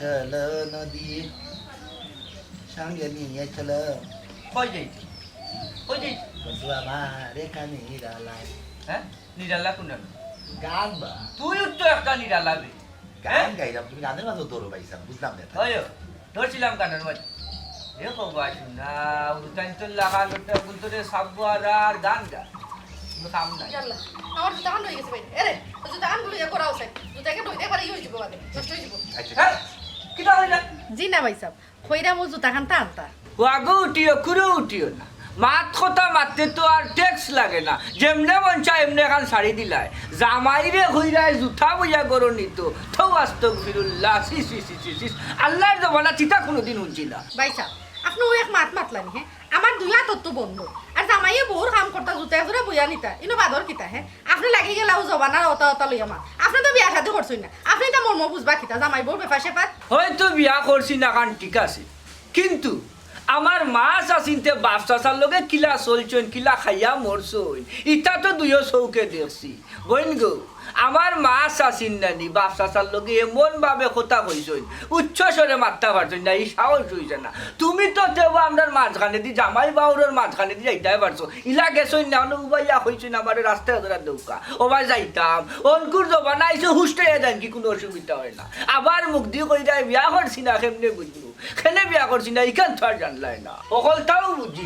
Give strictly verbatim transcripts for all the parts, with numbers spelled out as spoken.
চলো নদী সঙ্গে নিয়ে চলো। কই যাইতে? কই যাইতে? বন্ধু আমার এখানে নিরালায়। হ্যাঁ? নিরালা কোন? গান বা? তুই তো একটা নিরালা বে। গান হ্যাঁ? গাইলাম, তুমি গানের মাঝে ধরো ভাই সাহেব, বুঝলাম না। ওই, ধরছিলাম গানের মাঝে। এ কবা শুনা, উতাইন তো লাগা লোটা বুলতো রে সাবুয়ার আর গান গা। কোনো কাম নাই। ইয়াল্লা, আমার জুতা খান রয়ে গেছে ভাই। এরে, তো জুতা খান গুলো ইয়ে করা উচিত। জুতা কে ধুইতে পারে, ইয়ে হয়ে যাবো বাদে, নষ্ট হয়ে যাবো। আচ্ছা। হ্যাঁ? কিতা হইলা? জি না ভাই সাহেব, কইরাম ও জুতা খান টানতা। ওয়াগো উঠিও, কুরো উঠিও না। মাত কথা মাততে তো আর ট্যাক্স লাগে না। যেমনে মন চায় এমনে এখান শাড়ি দিলায়। জামাইরে কইরায় জুতা বইয়া গরো নিত। থৌ আস্তাগফিরুল্লাহ, ছি, ছি, ছি, ছি, ছি। আল্লাহর জমানা চিতা কোনোদিন হুনছি না। ভাই সাহেব, আপনে ও এক মাত মাতলানি, হ্যাঁ? আমার দুই হাত তো বন্ধ। আর জামাইয়ে বউর কাম করতা, জুতা জুরা বইয়া নিতা। ইনো বাদর কিতা, হ্যাঁ? আপনে লাগি গেলা ও জমানার অতা অতা লইয়া মাত। আপনে তো বিয়া শাদি করছইন না। আপনে তো মর্ম বুঝবা কিতা, জামাই বউর ব্যাপার স্যাপার? হয়তো বিয়া করছি না কান ঠিক আছে, কিন্তু আমার মা চাচিন্তে বাপ চাচার লগে কিলা চলছইন, কিলা খাইয়া মরছইন, ইতা তো দুইও চউখে দেখছি। বইন গো, আমার মা চাচিন নানি বাপ চাচার লগে এমন ভাবে কথা কইছইন, উচ্চ স্বরে মাততা পারছইন না, ই সাহস অইছে না। তুমি তো তেও আমরার মাঝখানেদি, জামাই বাউরর মাঝখানেদি যাইতায় পারছো। ইলা গেছইন না, অনো উবাইয়া কইছইন আমারে রাস্তায় ধরা দৌকা। ও ভাই যাইতাম, অনকুর জমানা আইছে, হুস্টাইয়া যাইন কি কোনো অসুবিধা হয় না। আবার মুখ দি কইরায় বিয়া করছি না, কেমনে বুঝবো? কেনে বিয়া করছি না, ইখান তো আর জানলায় না। হকলতাউ বুঝি,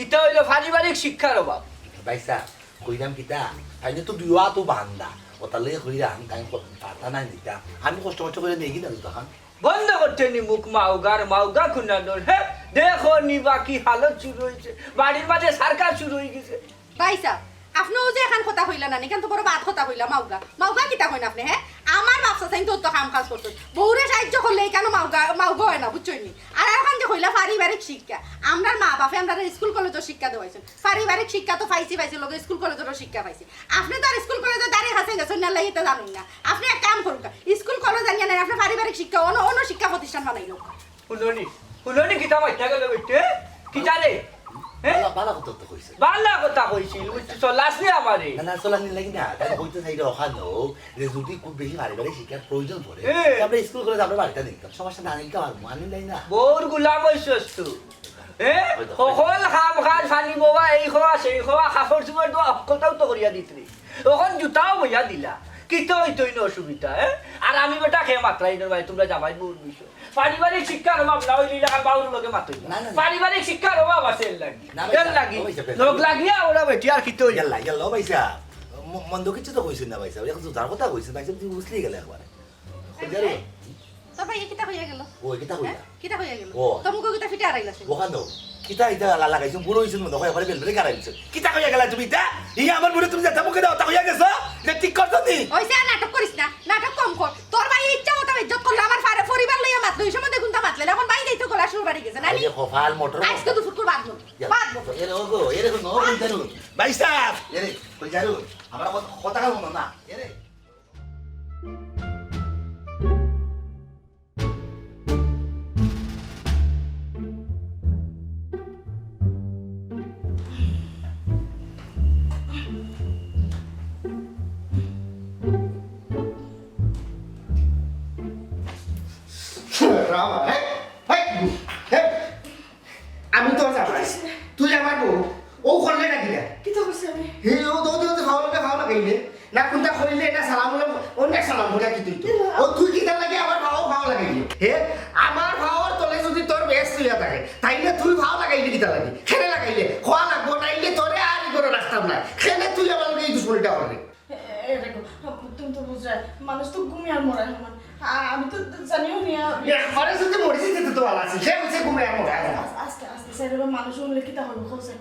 ইতা অইলো পারিবারিক শিক্ষার অভাব। ভাই সাহেব, কইরাম কিতা, তাইলে তো দুইও আতো বান্দা, ওতালে কইরাম, তাই ক-, পাতা নাই নিতা। আমি কষ্ট মষ্ট করি নেই কিনা জুতা খান। বন্ধ করতে নি মুখ মাউগার, মাউগা খুনানোর, হে? দেখো নি বাকি হালত শুরু হইছে, বাড়ির মাঝে সার্কাস শুরু হয়ে গেছে। ভাই সাহেব, আপনে ও যে এখান কথা কইলা না, এখান তো বড় বাদ কথা কইলা, মাউগা। মাউগা কিতা কইন আপনে, হ্যাঁ? আমার বাপ চাচাইন তো অত কাম কাজ করতো। বউরে সাহায্য করলে এখানে মাউগা, মাউগা হয় না, বুঝছইন নি? আর ওখান যে কইলা পারিবারিক শিক্ষা, আমরার মা বাপে আমরারে স্কুল কলেজর শিক্ষা দেওয়াইছইন। পারিবারিক শিক্ষা তো পাইছি, পাইছি, লগে স্কুল কলেজরও শিক্ষা পাইছি। আপনে তো আর স্কুল কলেজর দ্বারে কাছে গেছইন না, লাগি ইতা জানইন না। আপনে এক কাম করুক্কা, স্কুল কলেজ আনিয়া নাই, আপনে পারিবারিক শিক্ষা, অন্য, অন্য শিক্ষা প্রতিষ্ঠান বানাইলো। হুননি, হুননি কিতা মাইতা গেল বেটে? কিতা রে? হ্যাঁ? বালা, বালা কথা তো কইছে। বালা কথা কইছিল, বুঝছস, লাজ নি আমারে। না, না, চলানি লাগি না। তাই কইতে চাই রে, ওখানো যে যদি খুব বেশি পারিবারিক শিক্ষার প্রয়োজন পড়ে, হ্যাঁ। তে আমরা স্কুল কলেজ আমরা বাড়িতে নিতাম। সমস্যা না নিতে পারবো, আমি নাই না। বউর গুলাম হইছস তুই। হ্যাঁ? ওই তো। হকল কাম কাজ, পানি বাওয়া, এই খাওয়া, সেই খাওয়া, কাপড় চোপড় ধোয়া, হকলতাউ তো করিয়া দিতরে। অখন জুতাও বইয়া দিলা। কিতা অইতো ইনো অসুবিধা, হ্যাঁ? আর আমি বেটা খেয়ে মাত্রাই নয় ভাই, তোমরা জামাই বউর বিষয়। পারিবারিক শিক্ষার অভাব না অইলে ইলাকার বাউর লগে মাতই না। না, না, না। পারিবারিক শিক্ষার অভাব আছে এর লাগি। না, ভাই এর সাহেব, লাগি। ও ভাই সাহেব, লগ লাগিয়া ওরা বেটি আর কিতা অইতো? ইয়াল্লা, ইয়াল্লা, ও ভাই সাহেব। ম-, মন্দ কিছু তো কইছেন না ভাই সাহেব। এখন তো যার কথা কইছেন, ভাই সাহেব, তুই বুঝলি গেলে একবারে। আরে, বুঝলি? তোর ভাই কিতা কইয়া গেল? ও, কিতা কইয়া? হ্যাঁ? কিতা কইয়া গেল? ও। তোর মুখো কিতা ফিটা হারাইলা সে? ওখানো। কিতা ইতা লা-, লাগাইছো? বুড়ো হইছো মনে হয়, একবারে বেলবেলে কারাইছো। কিতা কইয়া গেলা তুমি ইতা? ইয়া আমার বুড়ো তুমি যেতা মুখে দাও, তা কইয়া গেছো? যে ঠিক করছো নি? ওই যে আর নাটক করিস না, নাটক কম কর। তোর ভাই ইচ্ছা মতো ইজ্জত করলে আমার ফারে-, পরিবার লইয়া মাতলো, এই সময় দেখুন তা মাতলে না, এখন ভাই যাইতো গলা সুর বাড়ি গেছে, না নি? আরে কপাল মোটর। আজকে দুপুর করে বাঁধলো। ইয়া, বাঁধলো। এরে ওগো, এরে ওগো, নো, কই যারু? ভাই সাহেব, এরে, কই যারু? আমার কথা, কথা কাল মনে না। এরে। রাম, হেই, হেই, হেই। আমি তো জামাই, তুই আমার বউ, ও করলে না কিনা? কিতা করছি আমি? হে, ও তো, তো, তো খাওয়া লাগে, খাওয়া লাগাইলে। না কোনটা কইলে, না সালাম হলো, অনেক সালাম হলো কি তুই তো? ও তুই কিতা লাগে আমার খাওয়া, খাওয়া লাগাইলে? হে, আমার খাওয়ার তলে যদি তোর বেশ হইয়া থাকে, তাইলে তুই খাওয়া লাগাইলে কিতা লাগে? খেলে লাগাইলে, খাওয়া লাগবো, নাইলে তোরে আর ই করে রাখতাম না। খেলে তুই আমার লগে এই দুশমনিটা করলে। এ, এ, দেখো, তুমি তো বুঝরায়, মানুষ তো ঘুমে আর মরায় সমান। আ-, আমি তো জানিও নি, আ-, এ, মরে যদি মরে যেতে তো ভালো আছে, সে হচ্ছে ঘুমে আর মরে আছে। আস্তে, আস্তে, আস্তে, স্যার, এবার মানুষ শুনলে কিতা হবে, কও স্যার?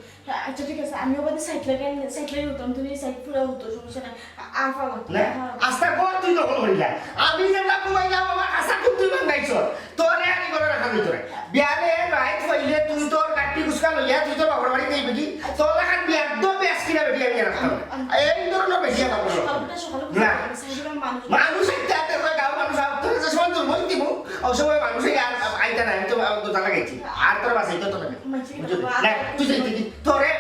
আচ্ছা, ঠিক আছে, আমি ওবাদে সাইড লাগাই, সাইড লাগাই উঠতাম, তুমি সাইড পুরা উঠো, সমস্যা নাই। আ-, আর পাওয়া না, হ্যাঁ। আস্তা ঘর তুই দখল করিলা। আমি যেটা ঘুমাইলাম, আমার আশা খুব তুই ভাঙাইছ। তোরে আমি ঘরে রাখা যাইতো না। বিয়ানে রাইত হইলে তুই তোর কাটি কুচকা লইয়া তুই তোর বাবার বাড়ি যাইবি কি? তোর লাখান বিয়ার দো বেশ কিনা বেটি আমি রাখতাম না। এই ধরনের বেটি আমার কোনো সকালে, সকালে না। মানুষ। মানুষ একটা হাতে করে গাঁও মানুষ আপ-, তোর কাছে সময় দুর্বল দিব। ও সময় মানুষে আর আইতা না, আমি তো দোতা লাগাইছি। আর তোর বাসাই তো তোর না। বুঝলি? না, তুই যাই, তুই তোরে,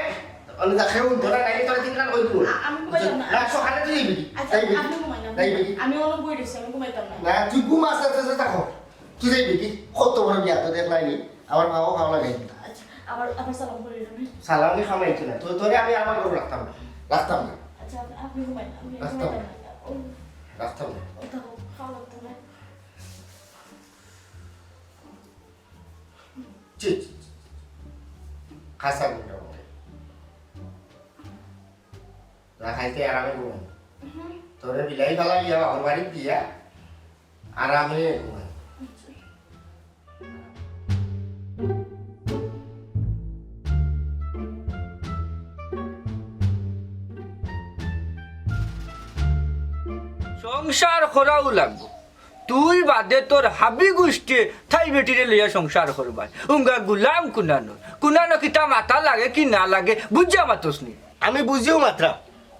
আমি তা খেয়ে উঠবো না, নাইলে তোরে তিন লাখ ওই দিব। আ-, আমি ঘুমাইতাম না। না, সকালে তুই যাইবি। আচ্ছা, যাইবি। আমি ঘুমাইতাম না। যাইবি। আমি অনেক বই রয়েছি, আমি ঘুমাইতাম না। না, তুই ঘুম আস্তে আস্তে আস্তে থাকো। তুই যাই বেটি, কত বড় বিয়াদব দেখলায়নি, আমার ফাও ফাও লাগাই দিতা। আচ্ছা, আবার, আবার সালাম করি আমি। সালামি খামাইছে না, তো তোরে আমি আমার ঘরো রাখতাম না, রাখতাম না। আচ্ছা, আপনি, আপনি ঘুমাইন, আপনি রাখতাম ঘুমাইন না। না। ও, রাখতাম না। ও তো খাওয়া লাগতো না। ছি, ছি, ছি। খাসা গুন্ডা বলে। না খাইতে আরামে ঘুমাই। হুম। তোরে বিলাই ফালাই দিয়া, আমার বাড়ি দিয়া, আরামে ঘুমাই। সংসার করাও লাগবো। তুই বাদে তোর হাবি গুষ্টিয়ে তাই বেটিরে লইয়া সংসার করবায়। উঙ্গা গুলাম কুনানো। কুনানো কিতা মাতা লাগে কি না লাগে বুঝিয়া মাতস নি। আমি বুঝিও মাতরাম।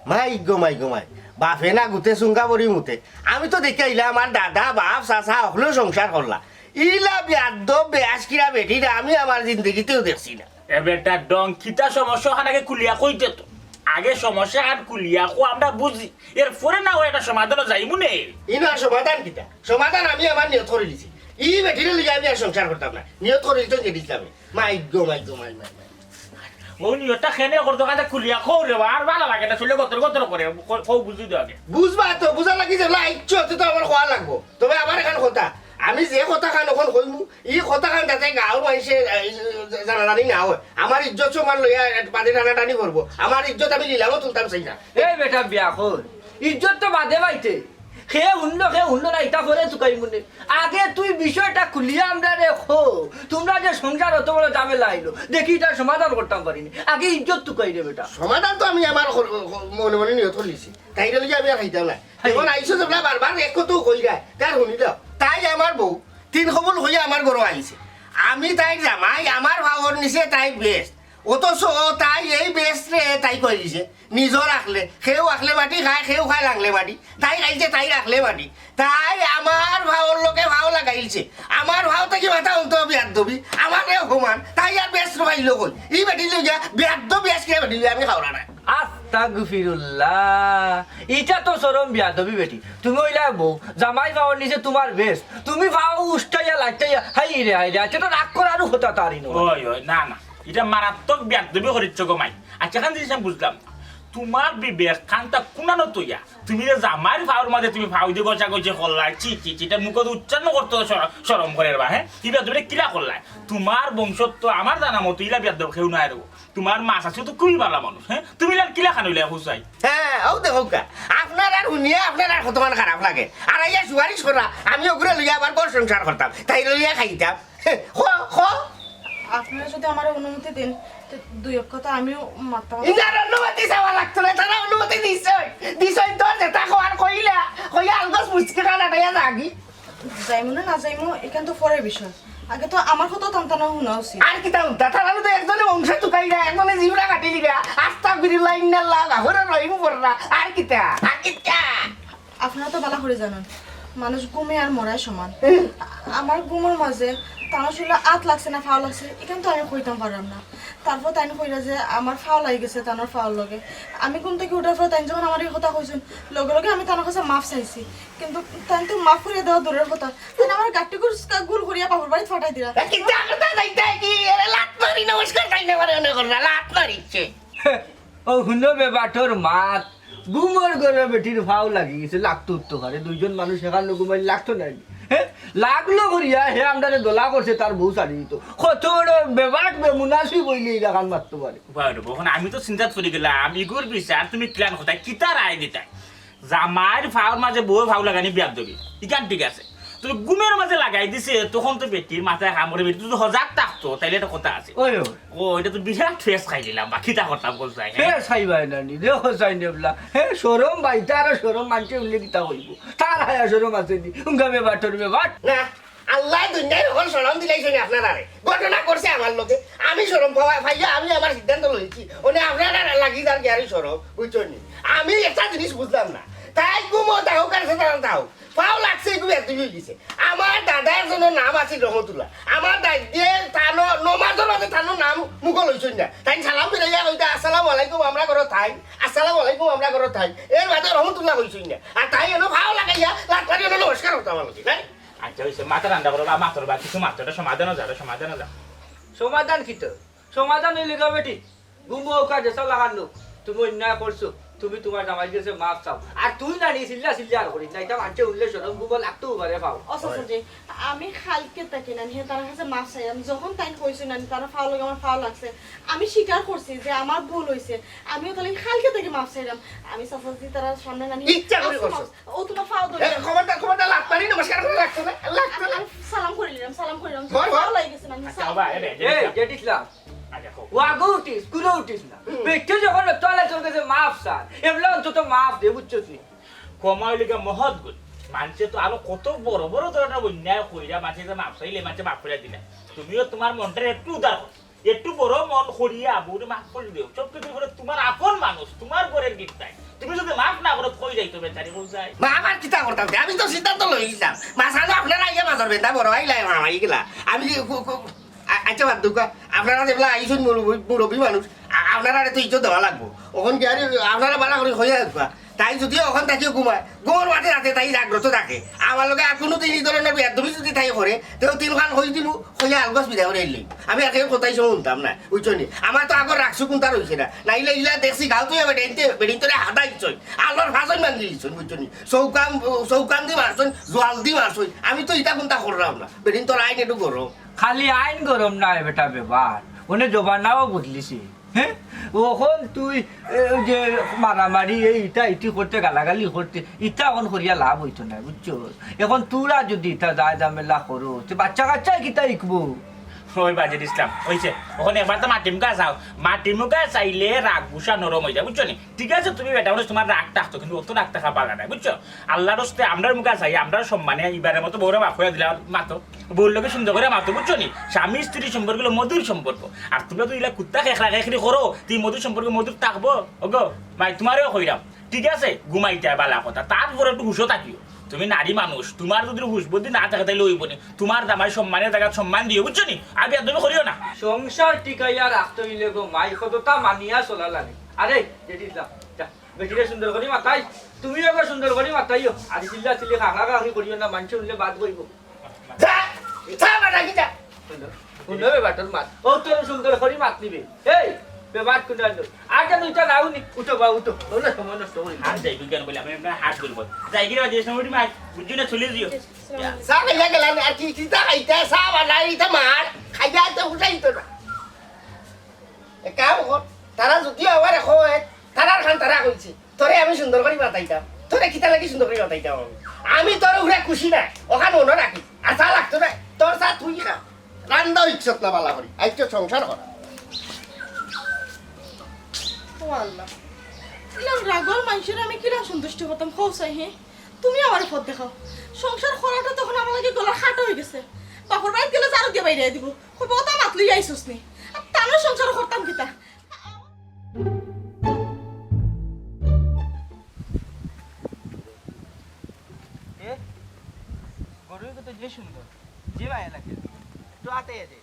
মাই গো মাই গো মাই। বাফে না গুতে সুঙ্গা বড়ি মুতে। আমি তো দেখিয়া আইলাম আমার দাদা, বাফ, চাচা অকলেও সংসার করলা। ইলা বিয়াদ্দব বেয়াশকিরা বেটিরে আমি আমার জিন্দেগিতেও দেখছি না। এ বেটা ডং, কিতা সমস্যা অখান আগে খুলিয়া কইতে তো। আগে সমস্যা অখান খুলিয়া কও, আমরা বুঝি। এরপরে না অয় একটা সমাধানো যাইমু নে। ইনো আর সমাধান কিতা? সমাধান আমি আমার নিয়ত করি দিছি। ই বেটিরে লইয়া আমি আর সংসার করতাম না। নিয়ত করি দিছি যে দিছিলাম। মাই গো, মাই গো, মাই, মাই, মাই। ও নিয়তটা কেনে করতো, কাজে খুলিয়া কও রে বা, আর ভালা লাগে না, শরীরে গতর গতর করে, কও, কও বুঝি দেও আগে। বুঝবা তো, বুঝা লাগি যে লা ইচ্ছা হতে তো আমার কওয়া লাগবো। তবে আমার এখান কথা, আমি যে কথা খান অখন কইমু, ই কথা খান যাতে গাঁওর মানষে, এ, জানাজানি না অয়। আমার ইজ্জত সম্মান লইয়া বাদে টানাটানি করবো। আমার ইজ্জত আমি নিলামও তুলতাম চাই না। এই বেটা বিয়া কর, ইজ্জত তো বাদে পাইতে। কে হুনলো, কে হুনলো না, ইটা পরে তুকাইমু নে। আগে তুই বিষয়টা খুলিয়া আমরারে কও, তুমরা যে সংসার অত বড় ঝামেলা আইলো, দেখি ইটার সমাধান করতাম পারি নি। আগে ইজ্জত তুকাই রে বেটা। সমাধান তো আমি আমার হ-, হ-, মনে মনে নিয়ত করিলিছি। তাইরে লইয়া আমি আর খাইতাম না। হাই। অখন আইছো যেবলা বারবার এক কথাউ কইরায়, তার হুনিলাও। তাই আমার বউ, তিন কবুল কইয়া আমার ঘরো আইছে। আমি তাইর জামাই, আমার ফাওর নিচে তাই বেস্ট। অথচ তাই এই বেস্টরে তাই কই দিছে, নিজর আখলে, কেউ আখলে মাটি খায়, কেউ খায় লাংলে মাটি। তাই খাইছে তাইর আখলে মাটি। তাই আমার ফাওর লগে ফাও লাগাইলছে। আমার ফাও থাকি মাথা উনতে হবে আর দবি। আমারে অপমান, তাই আর বেস্ট পাইলো কই? ই বেটি লইয়া বেয়াদ্দব বেয়াশকিরা বেটি লইয়া আমি খাওরা না। আস্তাগফিরুল্লাহ। ইটা তো চরম বিয়াদবি বেটি। তুমি অইলা বউ, জামাই ফাওর নিচে তুমার বেস্ট। তুমি ফাও উষ্টাইয়া লাইটাইয়া, হাই রে, হাই রে, আচ্ছা তো রাগ করারও কথা তারই নয়। ওই, ওই, না, না। ইটা মারাত্মক বিয়াদবি করিচ্ছ গো মাই। আচ্ছা, এখান জিনিস আমি বুঝলাম না। তুমার বিবেক খানটা কুনানো তইয়া? তুমি যে জামাইর ফাওর মাঝে তুমি ফাও দি গজা গজি করলায়, ছি, ছি, ছি, ইটা মুখো উচ্চারণ করতে শর-, শরম করের বা, হ্যাঁ? ই বিয়াদবি কিলা করলায়? তুমার বংশত তো আমার জানা মতো ইলা বিয়াদব কেউ নাই রে। তুমার মা চাচি তো খুবই ভালা মানুষ, হ্যাঁ? তুমি ইলা কিলা খান অইলায় হুসাই? হ্যাঁ, অউ দেখউক্কা। আপনারার হুনিয়া আপনারার কতখান খারাপ লাগে। আর আইয়া সুপারিশ করা, আমি অগুরে লইয়া আবার ঘর সংসার করতাম। তাইরে লইয়া খাইতাম। হ, হ। আপনারা যদি আমারে অনুমতি দেন, তে দুই এক কথা আমিও মাততাম। ইনার অনুমতি চাওয়া লাগতো না, তারা অনুমতি দিছইন। দিছইন তো, যেটা কওয়ার কইলা, কইয়া আলগোছ মুচকি খান আটাইয়া যাগি। যাইমু না না যাইমু, ইখান তো পরের বিষয়। আগে তো আমার কথাও তান তান হুনা উচিত। আর কিতা হুনতা? তারা তো একজনে বংশ তুকাইরা, একজনে জিবরা কাটিলিরা। আস্তাগফিরুল্লাহ, ইন্নাল্লাহ, গাফুরুর রহিম পড়রা। আর কিতা? আর কিতা? আপনারা তো ভালা করি জানইন, মানুষ ঘুমে আর মরায় সমান। আমার ঘুমর মাঝে তান শরীলো আত লাগছে না ফাও লাগছে, ইখান তো আমি কইতাম পাররাম না। তারপর তাইন কইরা যে আমার ফাও লাগি গেছে তান ফাওর লগে। আমি ঘুম থাকি উঠার পরে তাইন যখন আমারে ই কথা কইছইন, লগে লগে আমি তান কাছে মাফ চাইছি। কিন্তু তাইন তো মাফ করিয়া দেওয়া দূরের কথা, তাইন আমারে গাট্টি গুস-, গুল করিয়া বাপর বাড়িত ফাটাই দিরা। এ, কিতা কথা যাইতায় কি? এরে লাত মারি নমস্কার তাই না, মানে মনে কররা, লাত মারিচ্ছে। অউ হুনো বে বাটর মাত, ঘুমর ঘরো বেটির ফাও লাগি গেছে, লাগতো উঠতো পারে, দুইজন মানুষ এখানো ঘুমাইলে লাগতো নায় নি? হে? লাগলো করিয়া, হে আমরারে দলা করছে, তার বউ ছাড়ি দিতো। কত বড় বেবাট বেমুনাসিব অইলে ইলাখান মাততো পারে। বাবা রে, অখন আমি তো চিন্তাত পড়ি গেলাম, ইগুর বিচার তুমি কিলান করতায়, কিতা রায় দিতায়? জামাইর ফাওর মাঝে বউয়ে ফাও লাগানি বিয়াদবি, ইখান ঠিক আছে। তুমি ঘুমর মাঝে লাগাই দিছে, তখন তো বেটির মাথায় কাম করে, বেটি যদি সজাগ থাকতো, তাইলে একটা কথা আছে। ওই, ওই। ও, ইটা তো বিরাট ফেস খাই দিলাম, বাকিটা কথা বলতে হয়, হ্যাঁ? ফেস খাইবায় না নি, দেখো চাই নেবলা। হে, শরম ভাই, তারও শরম মানষে উল্লে কিতা কইবো? তার হায়া শরম আছে নি? উঙ্গা বেবাটর বেবাট। না, আল্লায় দুনিয়ার অকল শরম দিলাইছে নি আপনারারে। ঘটনা করছে আমার লগে। আমি শরম পাওয়া, পাইয়া আমি আমার সিদ্ধান্ত লইছি। অনে আপনারার লাগি যার গিয়ারি শরম, বুঝছইন নি? আমি একটা জিনিস বুঝলাম না। তাই ঘুমো থাকউক আর সেটা থাকউক। ফাও লাগছে, এগু বেয়াদবি অই গেছে। আমার দাদা একজনর নাম আছিল রহমতুল্লাহ। আমার দাদিয়ে তানো নমাজর মাঝে তানো নাম মুখো লইছইন না। তাইন সালাম ফিরাইয়া কইতা, "আসসালামু আলাইকুম, আমরা ঘরো থাই। আসসালামু আলাইকুম, আমরা ঘরো থাই।" এর বাদে রহমতুল্লাহ কইছইন না। আর তাই এনো ফাও লাগাইয়া লাত মারি এনো নমস্কার করতা আমার লগে, নাই? আচ্ছা, অইছে, মাথা ঠান্ডা করো বা মাতর বা কিছু মাতো, এটা সমাধান অইযাবে, সমাধান অইযাবে। সমাধান কিতা? সমাধান অইলো গি বেটি, ঘুমাও কাজে চলা হান্নু। তুমি অন্যায় করছো, তুমি তুমার জামাইর গেছে মাফ চাও। আর তুই নানি চিল্লা চিল্লি আর করিস না, ইতা মানষে হুনলে শরম গুমা লাগতো পারে পাও। ও চাচাজি, আমি কাইলকে থাকি নানি হে তারার গেছে মাফ চাইরাম। যখন তাইন কইছইন নানি তারার পাওর লগে আমার পাও লাগছে, আমি স্বীকার করছি যে আমার ভুল অইছে। আমি অউ তাইলে কাইলকে থাকি মাফ চাইরাম। আমি চাচাজি তারার সামনে নানি ইচ্ছা করি করছো। ও তুমার পাও ধরি। এ, খবরদার, খবরদার, লাত মারি নমস্কার করা লাগতো না, লাগতো না। আমি সালাম করিলিলাম, সালাম করিলাম। ধর, ধর। পাও লাগি গেছে নানি, আচ্ছা, সালাম বাবা, এ করিলাম। বে, এ, জেঠিস না। আচ্ছা, খুব। ওয়াগো উঠিস, কুলো উঠিস না। হুম। বেটি যখন তোয়ালে তোর গেছে মাফ চার, এবলা অন্তত মাফ দে, বুঝছস নি? ক্ষমা অইলো গিয়া মহৎ গুণ। মানষে তো আরো কত বড় বড় ধরনের অন্যায় কইরা মানষে যে মাফ চাইলে মানষে মাফ করিয়া দিলা। তুমিও তুমার মনটারে একটু উদার করো, একটু বড় মন করিয়া বউরে মাফ করি দেও। সব কিছু করে তুমার আপন মানুষ, তুমার ঘরের গিন্তাই। তুমি যদি মাফ না করো, কই যাইতো বেচারি, কই যায়? মাফ আর কিতা করতাম? আমি তো সিদ্ধান্ত লই দিতাম। মাঝখানো আপনারা আইয়া মাথার বেটা বড় ভাই লাই মামাই গেলা। আমি কি কু-, কু-, আ-, আচ্ছা, বাদ দেউক্কা, আপনারা যেবলা আইছইন মুরব্বি, মুরব্বি মানুষ, আ-, আপনারারে তো ইজ্জত দেওয়া লাগবো। অখন কি আরে আপনারা বালা করি কইয়া দেউক্কা। তাই যদি অখন থাকিও ঘুমায়, ঘুমর মাঝে রাতে তাই জাগ্রত থাকে। আমার লগে আর কুনুদিন ই ধরনের বেয়াদবি যদি তাই করে, তেউ তিন খান কই দিমু, কইয়া আলগোছ বিদায় করি আইলে। আমি আর কেউ কথাই শুনতাম না, বুঝছো নি? আমার তো আগর রাগ-সুখ কুন্তা রইছে না। নাইলে ইলা দেখছি গাঁও তুই বেটিন্তরে হাতাইছইন, আলর ফাজন ভাঙ্গি দিছইন, বুঝছো নি? চৌকান, চৌকান দি মারছইন, জোয়াল দি মারছইন। আমি তো ইতা কুন্তা কররাম না। বেটিন্তর আইন একটু গরম। খালি আইন গরম নায় বেটা, বেবার অনে জমানাও বদলিছে। হে? অখন তুই, এ, অউ যে মারামারি, এই ইটা ইটি করতে, গালাগালি করতে, ইটা অখন করিয়া লাভ অইতো নায়, বুঝছো? অখন তুরা যদি ইতা যায় ঝামেলা করো, তে বাচ্চা-কাচ্চায় কিতা হিকবো? ওই বাজির ইসলাম, অইছে। অখন একবার তো মাটির মুখা চাও, মাটির মুখা চাইলে রাগ গুসা নরম অইযায়, বুঝছো নি? ঠিক আছে, তুমি বেটা মানুষ, তুমার রাগ থাকতো, কিন্তু অত রাগ থাকা বালা নায়, বুঝছো? আল্লার ওয়াস্তে আমরার মুখা চাই, আমরার সম্মানে ইবারের মতো বউরে মাফ করিয়া দিলাও, মাতো। বউর লগে সুন্দর করি মাতো, বুঝছো নি? স্বামী-স্ত্রীর সম্পর্ক অইলো মধুর সম্পর্ক। আর তুমরা যদি ইলা কুত্তা খেকরা খেকরি করো, তে ই মধুর সম্পর্ক মধুর থাকবো? ওগো, মাই, তুমারেও কইরাম, ঠিক আছে? ঘুমাইতায় বালা কথা, তারপরে একটু হুশো থাকিও। তুমি নারী মানুষ, তুমার যদি হুশ বুদ্ধি না থাকে, তাইলে অইবো নি। তুমার জামাইর সম্মানের জাগাত সম্মান দিও, বুঝছো নি? আর বেয়াদবি করিও না। সংসার টিকাইয়া রাখতে অইলে গো মাই, কততা মানিয়া চলা লাগে। আরে, জেঠিস যা, যা। বেটিরে সুন্দর করি মাতাই, তুমিও এবার সুন্দর করি মাতাইও। আর চিল্লা চিল্লি খাকরা খাকরি করিও না, মানষে হুনলে বাদ কইবো। যা, যা, বাটা কি যা? হুনো, হুনো বে বাটর মাত। ও তোর সুন্দর করি মাত নিবে। এই, বে বাট কুনাল। আর যেন ইটা না হুনি, উঠো বা উঠো। ও না, সময় নষ্ট করি। আর যাই বিজ্ঞান বলে, আমি আপনার হাত ধরবো। যাই গিয়ে যে সময় মাছ, বুঝছো না, চলে দিও। চা খাইয়া গেলাম, আর কি, কিতা খাইতা, চা বানাই, ইতা মার, খাইয়া তো উঠাই তো না। এক কাম কর, তারা যদিও আমারে কয়, তারার খান তারা কইছে, তোরে আমি সুন্দর করি মাতাইতাম, তোরে কিতা লাগি সুন্দর করি মাতাইতাম আমি? আমি তোর উপরে খুশি না, অখান মনো রাখিস। আর চা লাগতো না, তোর চা তুই খা, রান্দা ইচ্ছত না বালা করি, আইজ তো সংসার করা। ও আল্লাহ, ইলান রাগর মানষরে আমি কিলা সন্তুষ্ট করতাম, কও চাই, হে? তুমি আমারে পথ দেখাও। সংসার করাটা তখন আমার লাগি গলার কাটা অই গেছে। বাপর বাড়িত গেলে ঝাড়ু দিয়া বাইরে দিবো। কইবো, "অতা মাত লইয়া আইছস নি?" আর তানর সংসারও করতাম কিতা? এ, গরুর কত যে সুন্দর, যে মায়া লাগে। একটু আতে আতে।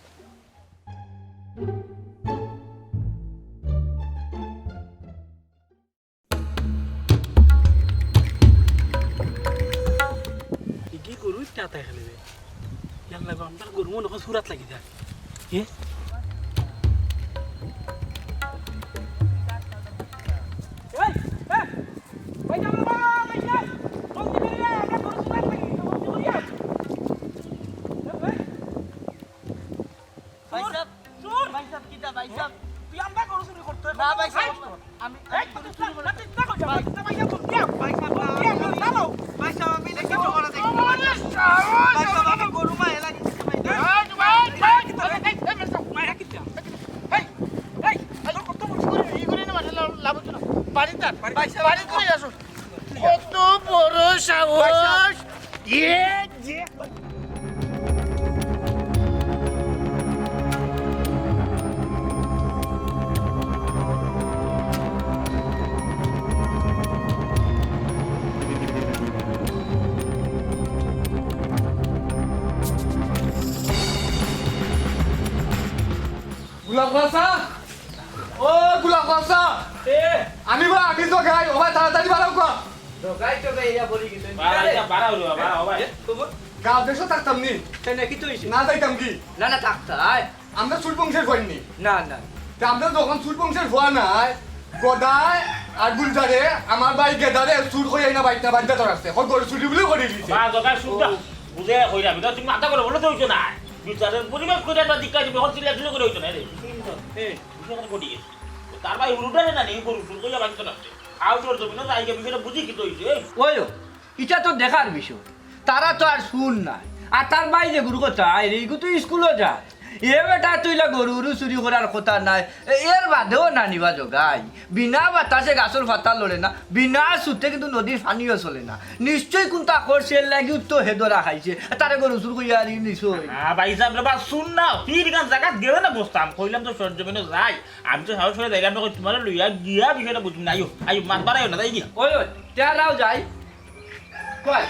ইগি গরু ইটা আতায় খেলে রে। ইয়াল্লা গো, আমরার গরু মনে হয় সুরাত লাগি যায়। এ? এই, এই, ভাই, যাও, যাও, যাও, যাও, যাও। জলদি করে আয়, আমরা গরু সুরাত লাগি, জলদি করে আয়। এই, এই। ভাই সাহেব, চুর! ভাই সাহেব, কিতা ভাই সাহেব? তুই আমরা গরু চুরি করতে না, ভাই সাহেব, আমি, এই, আমি গরু চুরি করি না। ভাই সাহেব, ভাই সাহেব, আমি দেখি তো করা দেখি। ভাই সাহেব, আমি গরু মায়ে লাগি। এই, ভাই, এই, এই, এই, এই, এই, এই, এই, এই, তোর কত বড় করে ই করে না মাঠে লাভ, লাভ হচ্ছে না। বাড়িতে, ভাই সাহেব, বাড়িতে আসো। কত বড় সাহস! ইয়ে, ইয়ে। গোলাপ গাছা, ও গোলাপ গাছা, এ। আমি বা, আমি তো গাই, ও ভাই, তাড়াতাড়ি বাড়াও কো। তো গাই তো গাই, ইয়া বলি কি তুমি? বাড়াও, বাড়াও, বাড়াও, ভাই। এ, খবর? গাঁও দেশো থাকতাম নি? তাই নাকি তো হইছে? না যাইতাম কি? না, না, থাকতা, আয়। আমরা সুর বংশের ফুয়া নি? না, না। তে আমরা যখন সুর বংশের ফুয়া নায়, গদায় আর গুলজারে, আমার ভাই গেদারে সুর কইয়া না বাইটা বান্ধা ধরাছে। হল গরু চুরি বলে করে দিছে। বা, জগাই সুরটা বুঝে কইরা, বিটা তুমি মাথা করে বলে তো হইতো না। বিচারের পরিবেশ করে একটা দিক্কা দিবে, হল চিল্লা চিল্লা করে হইতো না রে। এ। বিষয়টা ঘটিয়ে। তার ভাই হুরুটারে না, নেই গরু চুর কইয়া বান্ধা ধরাছে। আউটর জমিনে যাই গিয়া বিষয়টা বুঝি কি তো হইছে। ওই, ইটা তো দেখার বিষয়। তারা তো আর সুর নায়। আর তার ভাই যে গরু কথা, আয় রে, ইগু তো স্কুলো যায়। এ বেটা তুইলা গরু উরু চুরি করার কথা নায়। এ-, এর বাদেও না নিবা জগাই। বিনা বাতাসে গাছর পাতা লড়ে না, বিনা সুতে কিন্তু নদীর পানিও চলে না। নিশ্চয় কোনটা করছে, এর লাগিউ তো হে ধরা খাইছে। তারে গরু চুর কইয়া আর ই নিছো। না, ভাই সাহেব, রে বা, শুন না, ফির গান জাগাত গেলে না বসতাম। কইলাম তো সরজমিনে যাই। আমি তো সাহস করে যাইলাম না, কই তোমারে লইয়া গিয়া বিষয়টা বুঝুম না। আইও, আইও, মাত বাড়াইও না, যাই গিয়া। ওই, ওই, তেরাও যাই। কই?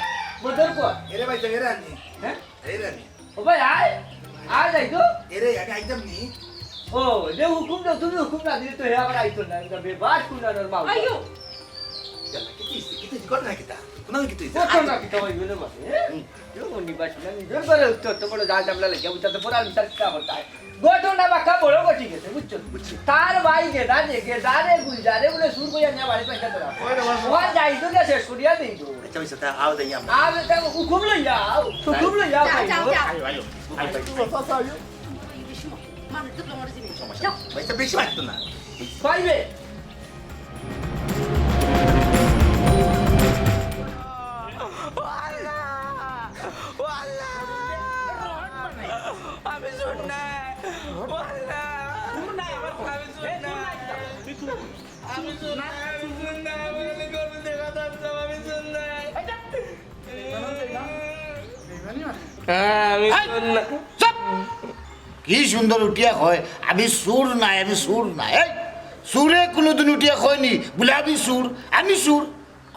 বদর কই? এরে ভাই, এরে আনি। হ্যাঁ? এরে আনি। ও ভাই, আয়। আয় যাই তো। এরে, আমি আইতাম নি। ও, যে হুকুম দাও, তুমি হুকুম না দিলে তো হে আবার আইতো না। এটা বেবাস কুনানোর মাল। আইও। ইয়াল্লা, কিতা হইছে? কিতা হইছে? ঘটনা কিতা? ঘটনা কিতা হইছে? ঘটনা কিতা হইবে রে বাবা, হ্যাঁ? হুম। কেউ নিবাস না, নিজের ঘরে উঠতে উঠতে বড় যা ঝামেলা লেগে, উঠতে তো পুরা বিচার কিতা করতে হয়। ঘটনা বাক্কা বড় ঘটি গেছে, বুঝছো? বুঝছি। তার ভাই গেদা যে, গেদারে, গুলজারে বলে সুর কইয়া নিয়া বাড়ি পয়সা তোরা। ওই রে বাবা। ওর যাই তো গেছে, শেষ করিয়া দেই তো। আচ্ছা, বুঝছো, তা আও দেই আমরা। আর এটা হুকুম লইয়া আও, হুকুম লইয়া আও, যাও, ভাই, যাও, ও। যাও। আইও, আইও, আইও, আইও। বাচ্চা, বাচ্চা, আইও। মানুষ তো আমার জিনিস। যাও। ভাই, তো বেশি মারতো না। পাইবে। ও আল্লাহ! ও আল্লাহ! আমি সুর নাই। ও আল্লাহ! আমি সুর নাই। আমি সুর নাই, আমি সুর নাই। আমি খালি গরু দেখা যাচ্ছে, আমি সুর নাই। হ্যাঁ, আমি এই! সুর নাই। চুপ! কি সুন্দর উঠিয়া কয়, "আমি সুর নাই, আমি সুর নাই।" এই, সুরে কোনোদিন উঠিয়া কয়নি, বলে, "আমি সুর, আমি সুর।"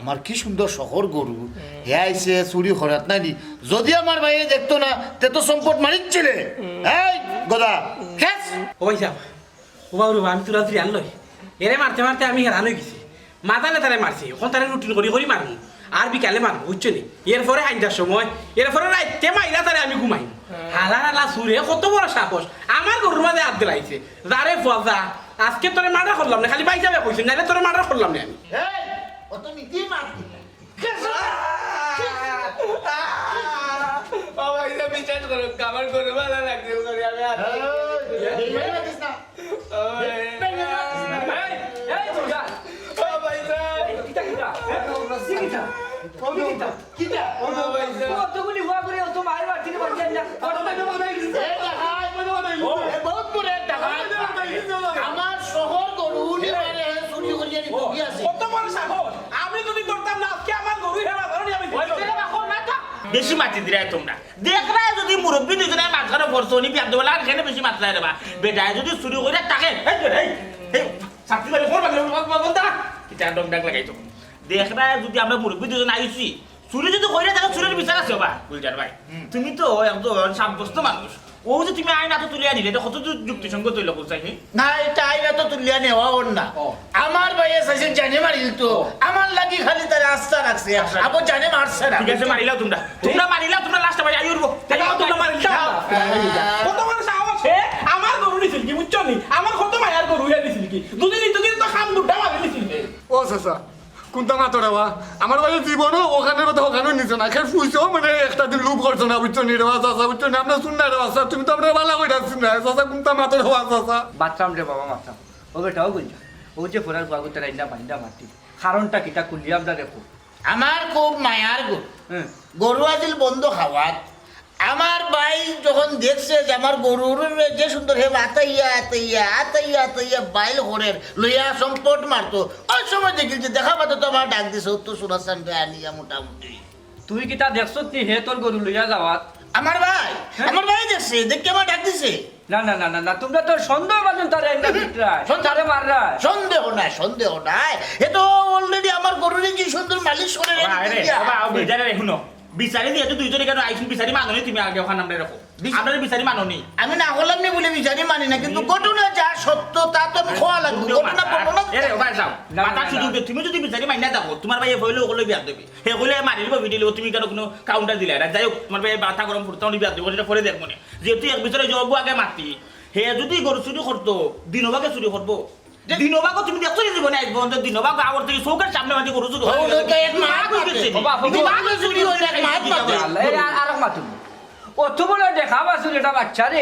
আমার কি সুন্দর শখর গরু, হে আইছে চুরি করাত নানি। যদি আমার ভাইয়ে দেখতো না, তে তো সম্পদ মারিচ্ছিলে। এই, গদা, খেস। ও ভাই সাহেব, ও বাবু রে বা, আমি তুলা তুলি আনলই। এরে মারতে মারতে আমি হেরান হয়ে গেছি। মাতালে তারে মারছি, এখন তারে রুটিন করি করি মারমু। আর বিকালে মারমু, বুঝছো নি? এরপরে হাইন্দার সময়, এরপরে রাইতে মাইরা তারে আমি ঘুমাইমু। হালা হালা সুরে কত বড় সাহস, আমার গরুর মাঝে হাত দিলাইছে। যা রে ফুয়া যা, আজকে তোরে মার্ডার করলাম না, খালি ভাই সাহেবে কইছে, নাইলে তোরে মার্ডার করলাম না আমি। এই, ও তো মিথ্যে মাত দিলা। ও ভাই, এটা বিচার করো, আমার গরু ভালো লাগছে, ওখানে আমি আর এই, এই, এই, মাতিস না। ও ভাই। এই, এই, এই, এই, এই, এই, ও ভাই সাহেব। এই, কিতা, কিতা? এই, কিতা, কিতা? এই, কিতা? কিতা? ও ভাই সাহেব। ও, অতগুলি হওয়া করে অত মায়ের বাড়ি থেকে বাড়ি যায় না। অত টাকা বানাই দিছে। এই ডাকাত, এই ডাকাত। এ বহুত বড় এক ডাকাত। আমার শহর গরু নিয়ে চুরি করিয়া নিতে গিয়া আছে। কত বড় সাহস? আমি যদি ধরতাম না, আজকে আমার গরু হেরা ধরনি আমি। ওই ছেলে বাবা, না তো। বেশি মাতি দিরায় তোমরা। দেখরায় যদি মুরব্বি দুইজনে মাঝখানে পড়ছো, উনি বিয়ার দেওয়া লাগে, কেনে বেশি মাতরায় রে বা? বেটায় যদি চুরি কইরা থাকে, এই যে, এই, এই, ছাত্রী বাড়ি কোন বাড়ি? বল, বল, বল, দাঁড়া। কিতা ডং ডাক লাগাইছো? দেখরায় যদি আমরা মুরব্বি দুইজন আইছি, চুরি যদি কইরা থাকে, চুরির বিচার আছে বা, গুলজার ভাই। হুম। তুমি তো একজন সাব্যস্ত মানুষ। ও যে তুমি আইন আতো তুলিয়া নিলে, এটা কত দূর যুক্তিসঙ্গত হইলো, বুঝছাই নি? না, এটা আইন আতো তুলিয়া নেওয়া ওর না। ও। আমার ভাইয়ে চাইছে জানে মারিল তো, ও। আমার লাগি খালি তারে আস্তা রাখছে, আচ্ছা। আবার জানে মারছে না। ঠিক আছে, মারিলাও তোমরা। তোমরা মারিলাও, তোমরা লাস্টে ভাই আইউরবো। দেখো, তোমরা মারিলাও। কত বড় সাহস, হে আমার গরু নিছিল কি, বুঝছো নি? আমার কত মায়ার গরু হে নিছিল কি? দুদিন, দুদিন তো খাম দুটা মারি নিছিল হে। ও চাচা, কোনটা মাতো রে বা? আমার ভাইয়ে জীবনও ওখানে কথা ওখানেও নিছে না। খেয়ে ফুইছেও মানে একটা দিন লোভ করছে না, বুঝছো নি রে বা চাচা, বুঝছো নি? আমরা শুন না রে বা চাচা, তুমি তো আমরা বালা কইরা শুন না। চাচা, কোনটা মাতো রে বা চাচা? বাথরাম রে বাবা, বাথরাম। ও বেটা, ও গুঞ্জা। ও যে ফোরার গুয়া গুতে রাইন্দা বাইন্দা মারতি। কারণটা কিতা খুলিয়া আমরা দেখো। আমার খুব মায়ার গরু। হুম। গরু আছিল বন্ধ খাওয়াত। আমার ভাই যখন দেখছে যে আমার গরুর যে সুন্দর হে আতাইয়া, আতাইয়া, আতাইয়া, আতাইয়া বাইল করের, লইয়া সম্পট মারতো। ওই সময় দেখিল যে দেখা পাতো তো আমার ডাক দিছে, ও তো সোনা সান্ডে আনিয়া মোটামুটি। তুই কিতা দেখছত নি হে তোর গরু লইয়া যাওয়াত? আমার ভাই, হ্যাঁ? আমার ভাই দেখছে, দেখে আমার ডাক দিছে। না, না, না, না, না, তোমরা তো সন্দেহ বাজন তারে এমনি পিটরায়, সন্দেহ তারে মাররায়। সন্দেহ নাই, সন্দেহ নাই। এ তো already আমার গরুরে কি সুন্দর মালিশ করে রেখে বাবা, আরে, দিয়া। বাবা, আও, বেজারে রে, হুনো। বিচারি যেহেতু দুইজনে কেন আইছইন, বিচারি মানো নি তুমি? আগে অখান আমরারে কও। বিচ- আমরারে বিচারি মানো নি? আমি না করলাম নি বলে বিচারি মানি না, কিন্তু ঘটনা যা সত্য তা তো আমি কওয়া লাগবো। ঘটনা বর্ণনা এ রে, ওবায় যাও। না, না, মাথা না, শুধু না। উঠে, তুমি যদি বিচারি মানি না থাকো, তুমার ভাইয়ে অইলে অগুলো বিয়া দিবি। হে অইলে মারি দিব, ভিডিও লিব, তুমি কেন কোনো কাউন্টার দিলায় না? যাই হোক, তুমার ভাইয়ে মাথা গরম করতে, আমি বিয়া দিব, সেটা পরে দেখমু নে। যেহেতু এক বিচারে জবাব আগে মাতি, হে যদি গরু চুরি করতো, দিনবাগে চুরি করবো। দিনবাগো তুমি দেখছো নি জীবনে আইজ পর্যন্ত দিনবাগো আগর থাকি চউখর সামনে মাঝে গরু চুরি অয়? ও, তো এক মাত মাতে। দিমাগ চুরি অয় না, এক মাত মাতে। আল্লাহ, এ আর, আর এক মাত তুমি। অত বড় দেখা বাছুর এটা বাচ্চা রে,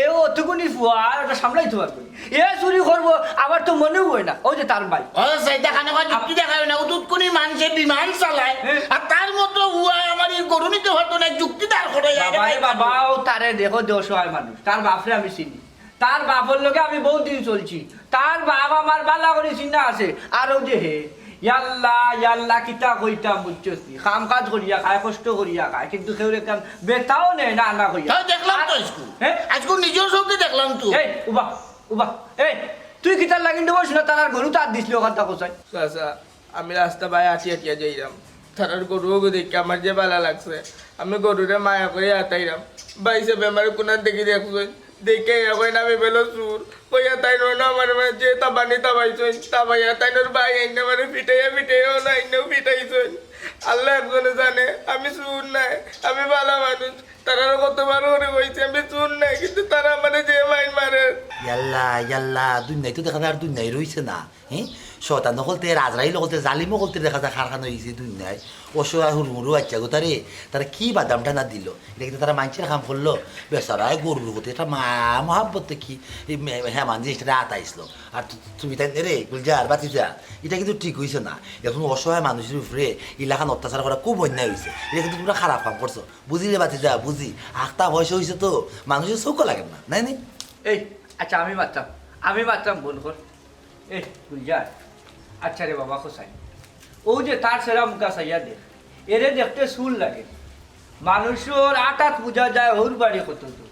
এ অতগুনি ফুয়া, এটা সামলাইতে পারবো নি? এ চুরি করবো, আমার তো মনেও অয় না। ওই যে তার ভাই। ও, সেইটা খানে কয় যুক্তি দেখায় না, উতুত কোনি মানষে বিমান চালায়, হ্যাঁ। আর তার মতো ফুয়া আমার এই গরু নিতে পারতো না, যুক্তি দাঁড় করে যায়। বাবা রে বাবা, ও তারে দেখো দে অসহায় মানুষ, তার বাপরে আমি চিনি। তার বাপর লগে আমি বহুত দিন চলছি। তার বাপ আমার বালা করি চিনা আছে। আর ওই যে হে, ইয়াল্লা, ইয়াল্লা, কিতা কইতাম বুঝছস নি? কাম কাজ করিয়া খায়, কষ্ট করিয়া খায়, কিন্তু কেউর একখান বেতাও নেয় না, না কইয়া। তাই দেখলাম তো আর আইজকু। হ্যাঁ? আইজকু নিজর চউখে দেখলাম তো। এই, উবা, উবা, এই, তুই কিতার লাগি ডুবস না, তার আর গরু তার দিছলি ওখানটা কোথায়? চাচা, আমি রাস্তা বায় আটিয়া আটিয়া যাইরাম। তারার গরু ওগু দেখি আমার যে বালা লাগছে, আমি গরুরে মায়া করি আতাইরাম। ভাইসাবে আমারে কুনান থাকি দেখছইন, দেখি এখন আমি বেলো চুর। কইয়া তাইন অনো আমার মাঝে তাবানি তাবাইছইন, তাবাইয়া তাইনর ভাই আইন্না আমারে পিটাইয়া পিটাইয়া অনো আইন্নাও পিটাইছইন। আল্লাহ একজনে জানে, আমি চুর নায়, আমি বালা মানুষ। তারারে কতবার করি কইছি আমি চুর নায়, কিন্তু তারা আমারে যে মাইর মারে। ইয়াল্লা, ইয়াল্লা, দুনিয়ায় তো দেখা যায় আর দুনিয়ায় রইছে না। হ্যাঁ, শয়তান অকলতে, আজরাইল অকলতে, জালিম অকলতে দেখা যায় কারখানা অইছে দুনিয়ায়। অসহায় হুরমুরু বাচ্চা গো তারে, তারা কি বাদাম টানা দিল? এটা কিন্তু তারা মানষর কাম করলো। বেচারায় গরুর প্রতি একটা মায়া মহাব্বত দেখি এই মে-, হেমান জিনিসটা আতাইছিল। আর তু-, তুমি তাই রে, গুলজার বাতিজা, এটা কিন্তু ঠিক অইছে না। এখন অসহায় মানুষর উপরে ইলাখান অত্যাচার করা খুব অন্যায় অইছে। এটা কিন্তু তুমরা খারাপ কাম করছো। বুঝি রে বাতিজা, বুঝি। আখতা বয়স অইছে তো, মানুষর চউখও লাগে না, নায় নি? এই, আচ্ছা, আমি মাতরাম, আমি মাতরাম, বন্ধ কর। এই, গুলজার, আচ্ছা রে বাবা, খোসাই। ও যে তার সেরা মুখা চাইয়া দেখ, এরে দেখতে চুর লাগে। মানুষর আটাত বুঝা যায় হউর বাড়ি কত দূর।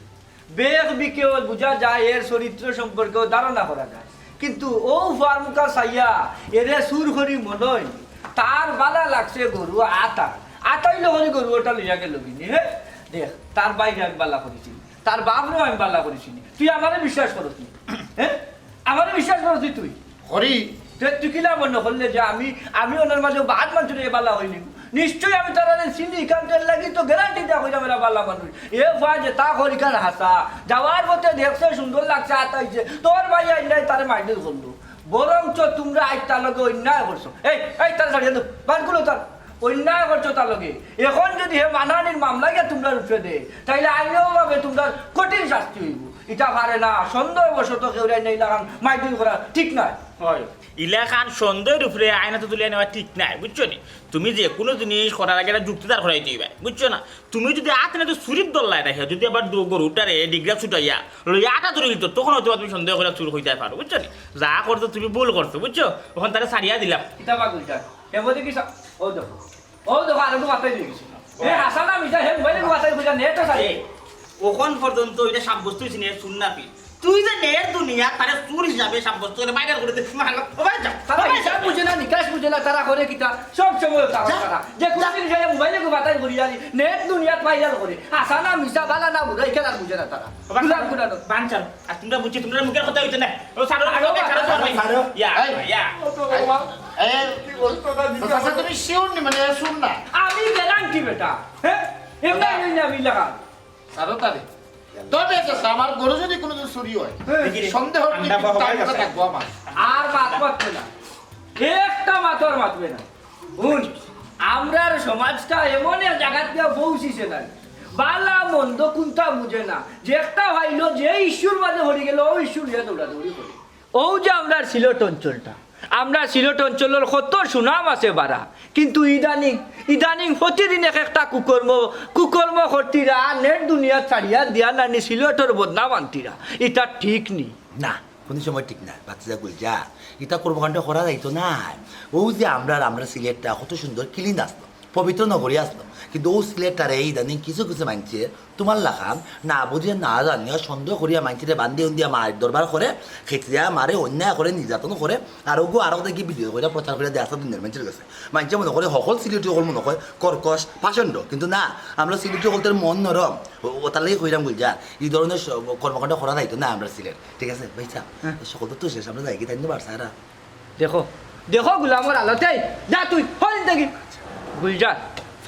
বেশ বিকেল বুঝা যায়, এর চরিত্র সম্পর্কেও ধারণা করা যায়। কিন্তু ও ফুয়ার মুখা চাইয়া এরে চুর করি মনে অয়, তার বালা লাগছে গরু আতা। আতাইলে করি গরু ওটা লইয়া গেল কিনি, হ্যাঁ? দেখ, তার বাইরে আমি বালা করেছি, তার বাপরেও আমি বালা করেছি। তুই আমারে বিশ্বাস করস নি, হ্যাঁ? আমারে বিশ্বাস করস নি তুই? করি। তে তুই কিলা মনে করলে যে আমি, আমি ওনার মাঝে বাদ মানছি রে বালা হইনি? নিশ্চয়ই আমি তারারে চিনি, কারণ এর লাগি তো গ্যারান্টি দেওয়া হইলাম এরা বালা মানুষ। এ ভাই যে তা করি কার হাসা, যাওয়ার পথে দেখছে সুন্দর লাগছে, আতাইছে, তোর ভাই আইলাই তারে মাইনাস করলো। বরঞ্চ তুমরা আইজ তার লগে অন্যায় করছো। এই, এই, তার ছাড়িয়ে দাও, বাদ গুলো তার। অন্যায় করছো তার লগে। এখন যদি হে মানহানির মামলা গিয়া তুমরার উপরে দেয়, তাইলে আইনেও ভাবে তুমরার কঠিন শাস্তি হইব। ইটা পারে না, সন্দেহবশত কেউ রাই না, ইলাখান মাইদুর করা ঠিক নয়। হয়। ইলাখান সন্দেহর উপরে আইনাত তুলিয়া নেওয়া ঠিক নাই, বুঝছো নি? তুমি যে কোনো জিনিস করার আগে একটা যুক্তি দাঁড় করাই দিবা, বুঝছো না? তুমি যদি আত না তো চুরির দল লাই না, যদি আবার দু-, গরুটারে ডিগরা ছুটাইয়া লইয়া আটা ধরে দিত, তখন হয়তো তুমি সন্দেহ করে চুর হইতে পারো, বুঝছো নি? যা করছো তুমি ভুল করছো, বুঝছো? ওখান তারা ছাড়িয়া দিলাম। কিতাব আগুলটা। এ বলতে কি সা-, ও দেখো। ও দেখো, আর একটু মাথায় দিয়ে গেছি। এ হাসান আমি যা, হে মোবাইলে মাথায় বুঝা নেট আছে। এই, ওখান পর্যন্ত এটা সাব্যস্ত হইছে নি, চুর না তুই। তুই যে নেট দুনিয়া, তারে চুর হিসাবে সাব্যস্ত করে বাইরে করে দে, মারলো। ও ভাই, যা। তারা ও ভাই, যা। হিসাব বুঝে না, নিকাশ বুঝে না, তারা করে কিতা? সব সময় তারা যা। তারা। যে কোনো যা। দিন যায় মোবাইলে গো মাথায় ঘুরি যাই, নেট দুনিয়াত ভাইরাল করে। হাসান না মিছা, বালা না বুড়া, এখানে আর বুঝে না তারা। ও ভাই, গুলাম গুলাম। বাঞ্চাল। আর তোমরা বুঝছি, তোমরা মুখের কথা হইতে না। ও সারো, আরো সারো, সারো, সারো। সারো। ইয়া, এই। ইয়া। ও তো বাবা। এই, কি বলতো না, তো চাচা, তুমি শিওর নি, মানে, চুর না? আমি গ্যারান্টি বেটা। হ্যাঁ? এমনি না। আমি না, আমি লাগা। সারো তারে। তবে চাচা, আমার গরু যদি কোনোদিন চুরি হয়, হ্যাঁ। সন্দেহ আন্ডা বাবা তার হয়ে গেছে। থাকবো আমার। আর মাত মাতবে না। একটা মাত আর মাতবে না। হুন, আমরার সমাজটা এমন এক জায়গাত গিয়া পৌঁছিছে না। বালা মন্দ কোনটা বুঝে না। যে একটা পাইলো, যে ইস্যুর মাঝে পড়ি গেল, ও ইস্যু নিয়ে দৌড়াদৌড়ি করে। ও যে আমরার সিলেট অঞ্চলটা, আমরার সিলেট অঞ্চলর কত সুনাম আছে বারা, কিন্তু ইদানিং, ইদানিং প্রতিদিন এক একটা কুকর্ম, কুকর্ম করতিরা, আর নেট দুনিয়া ছাড়িয়া দিয়া নানি সিলেটর বদনাম আনতিরা, ইটা ঠিক নি। না, কোনো সময় ঠিক না, বাতিজা গুলজার। ইতা কর্মকাণ্ড করা যাইতো না। ও যে আমরার, আমরার সিলেটটা কত সুন্দর ক্লিন আসলো। পবিত্র নগরী আছলো। কিন্তু অউ সিলেটটারে ইদানিং কিছু কিছু মাইনষে তুমার লাখান না বুঝিয়া না জানিয়া সন্দেহ করিয়া মাইনষরে বান্দি উন্দিয়া মার দরবার করে, খেচিয়া মারে, অন্যায় করে, নির্যাতন করে, আর ওগু আরক দেখি ভিডিও করিয়া প্রচার করিয়া দেয় আস্তা দুনিয়ার মাইনষর গেছে। মাইনষে মনো করে হকল সিলেটি অকল মনো করে কর্কশ, পাষণ্ড, কিন্তু না, আমরা সিলেটি অকলতর মন নরম। ও, অতার লাগি কইরাম গুলজার, ই ধরনের স-, কর্মকাণ্ড করা যাইতো না আমরা সিলেট, ঠিক আছে ভাইসাব? হ্যাঁ। সকল তো শেষ, আমরা যাইগি, তাইন তো বাড়ছে এরা। দেখো, দেখো গুলামর হালত, এই, যা তুই, হল দেখি। গুলজার,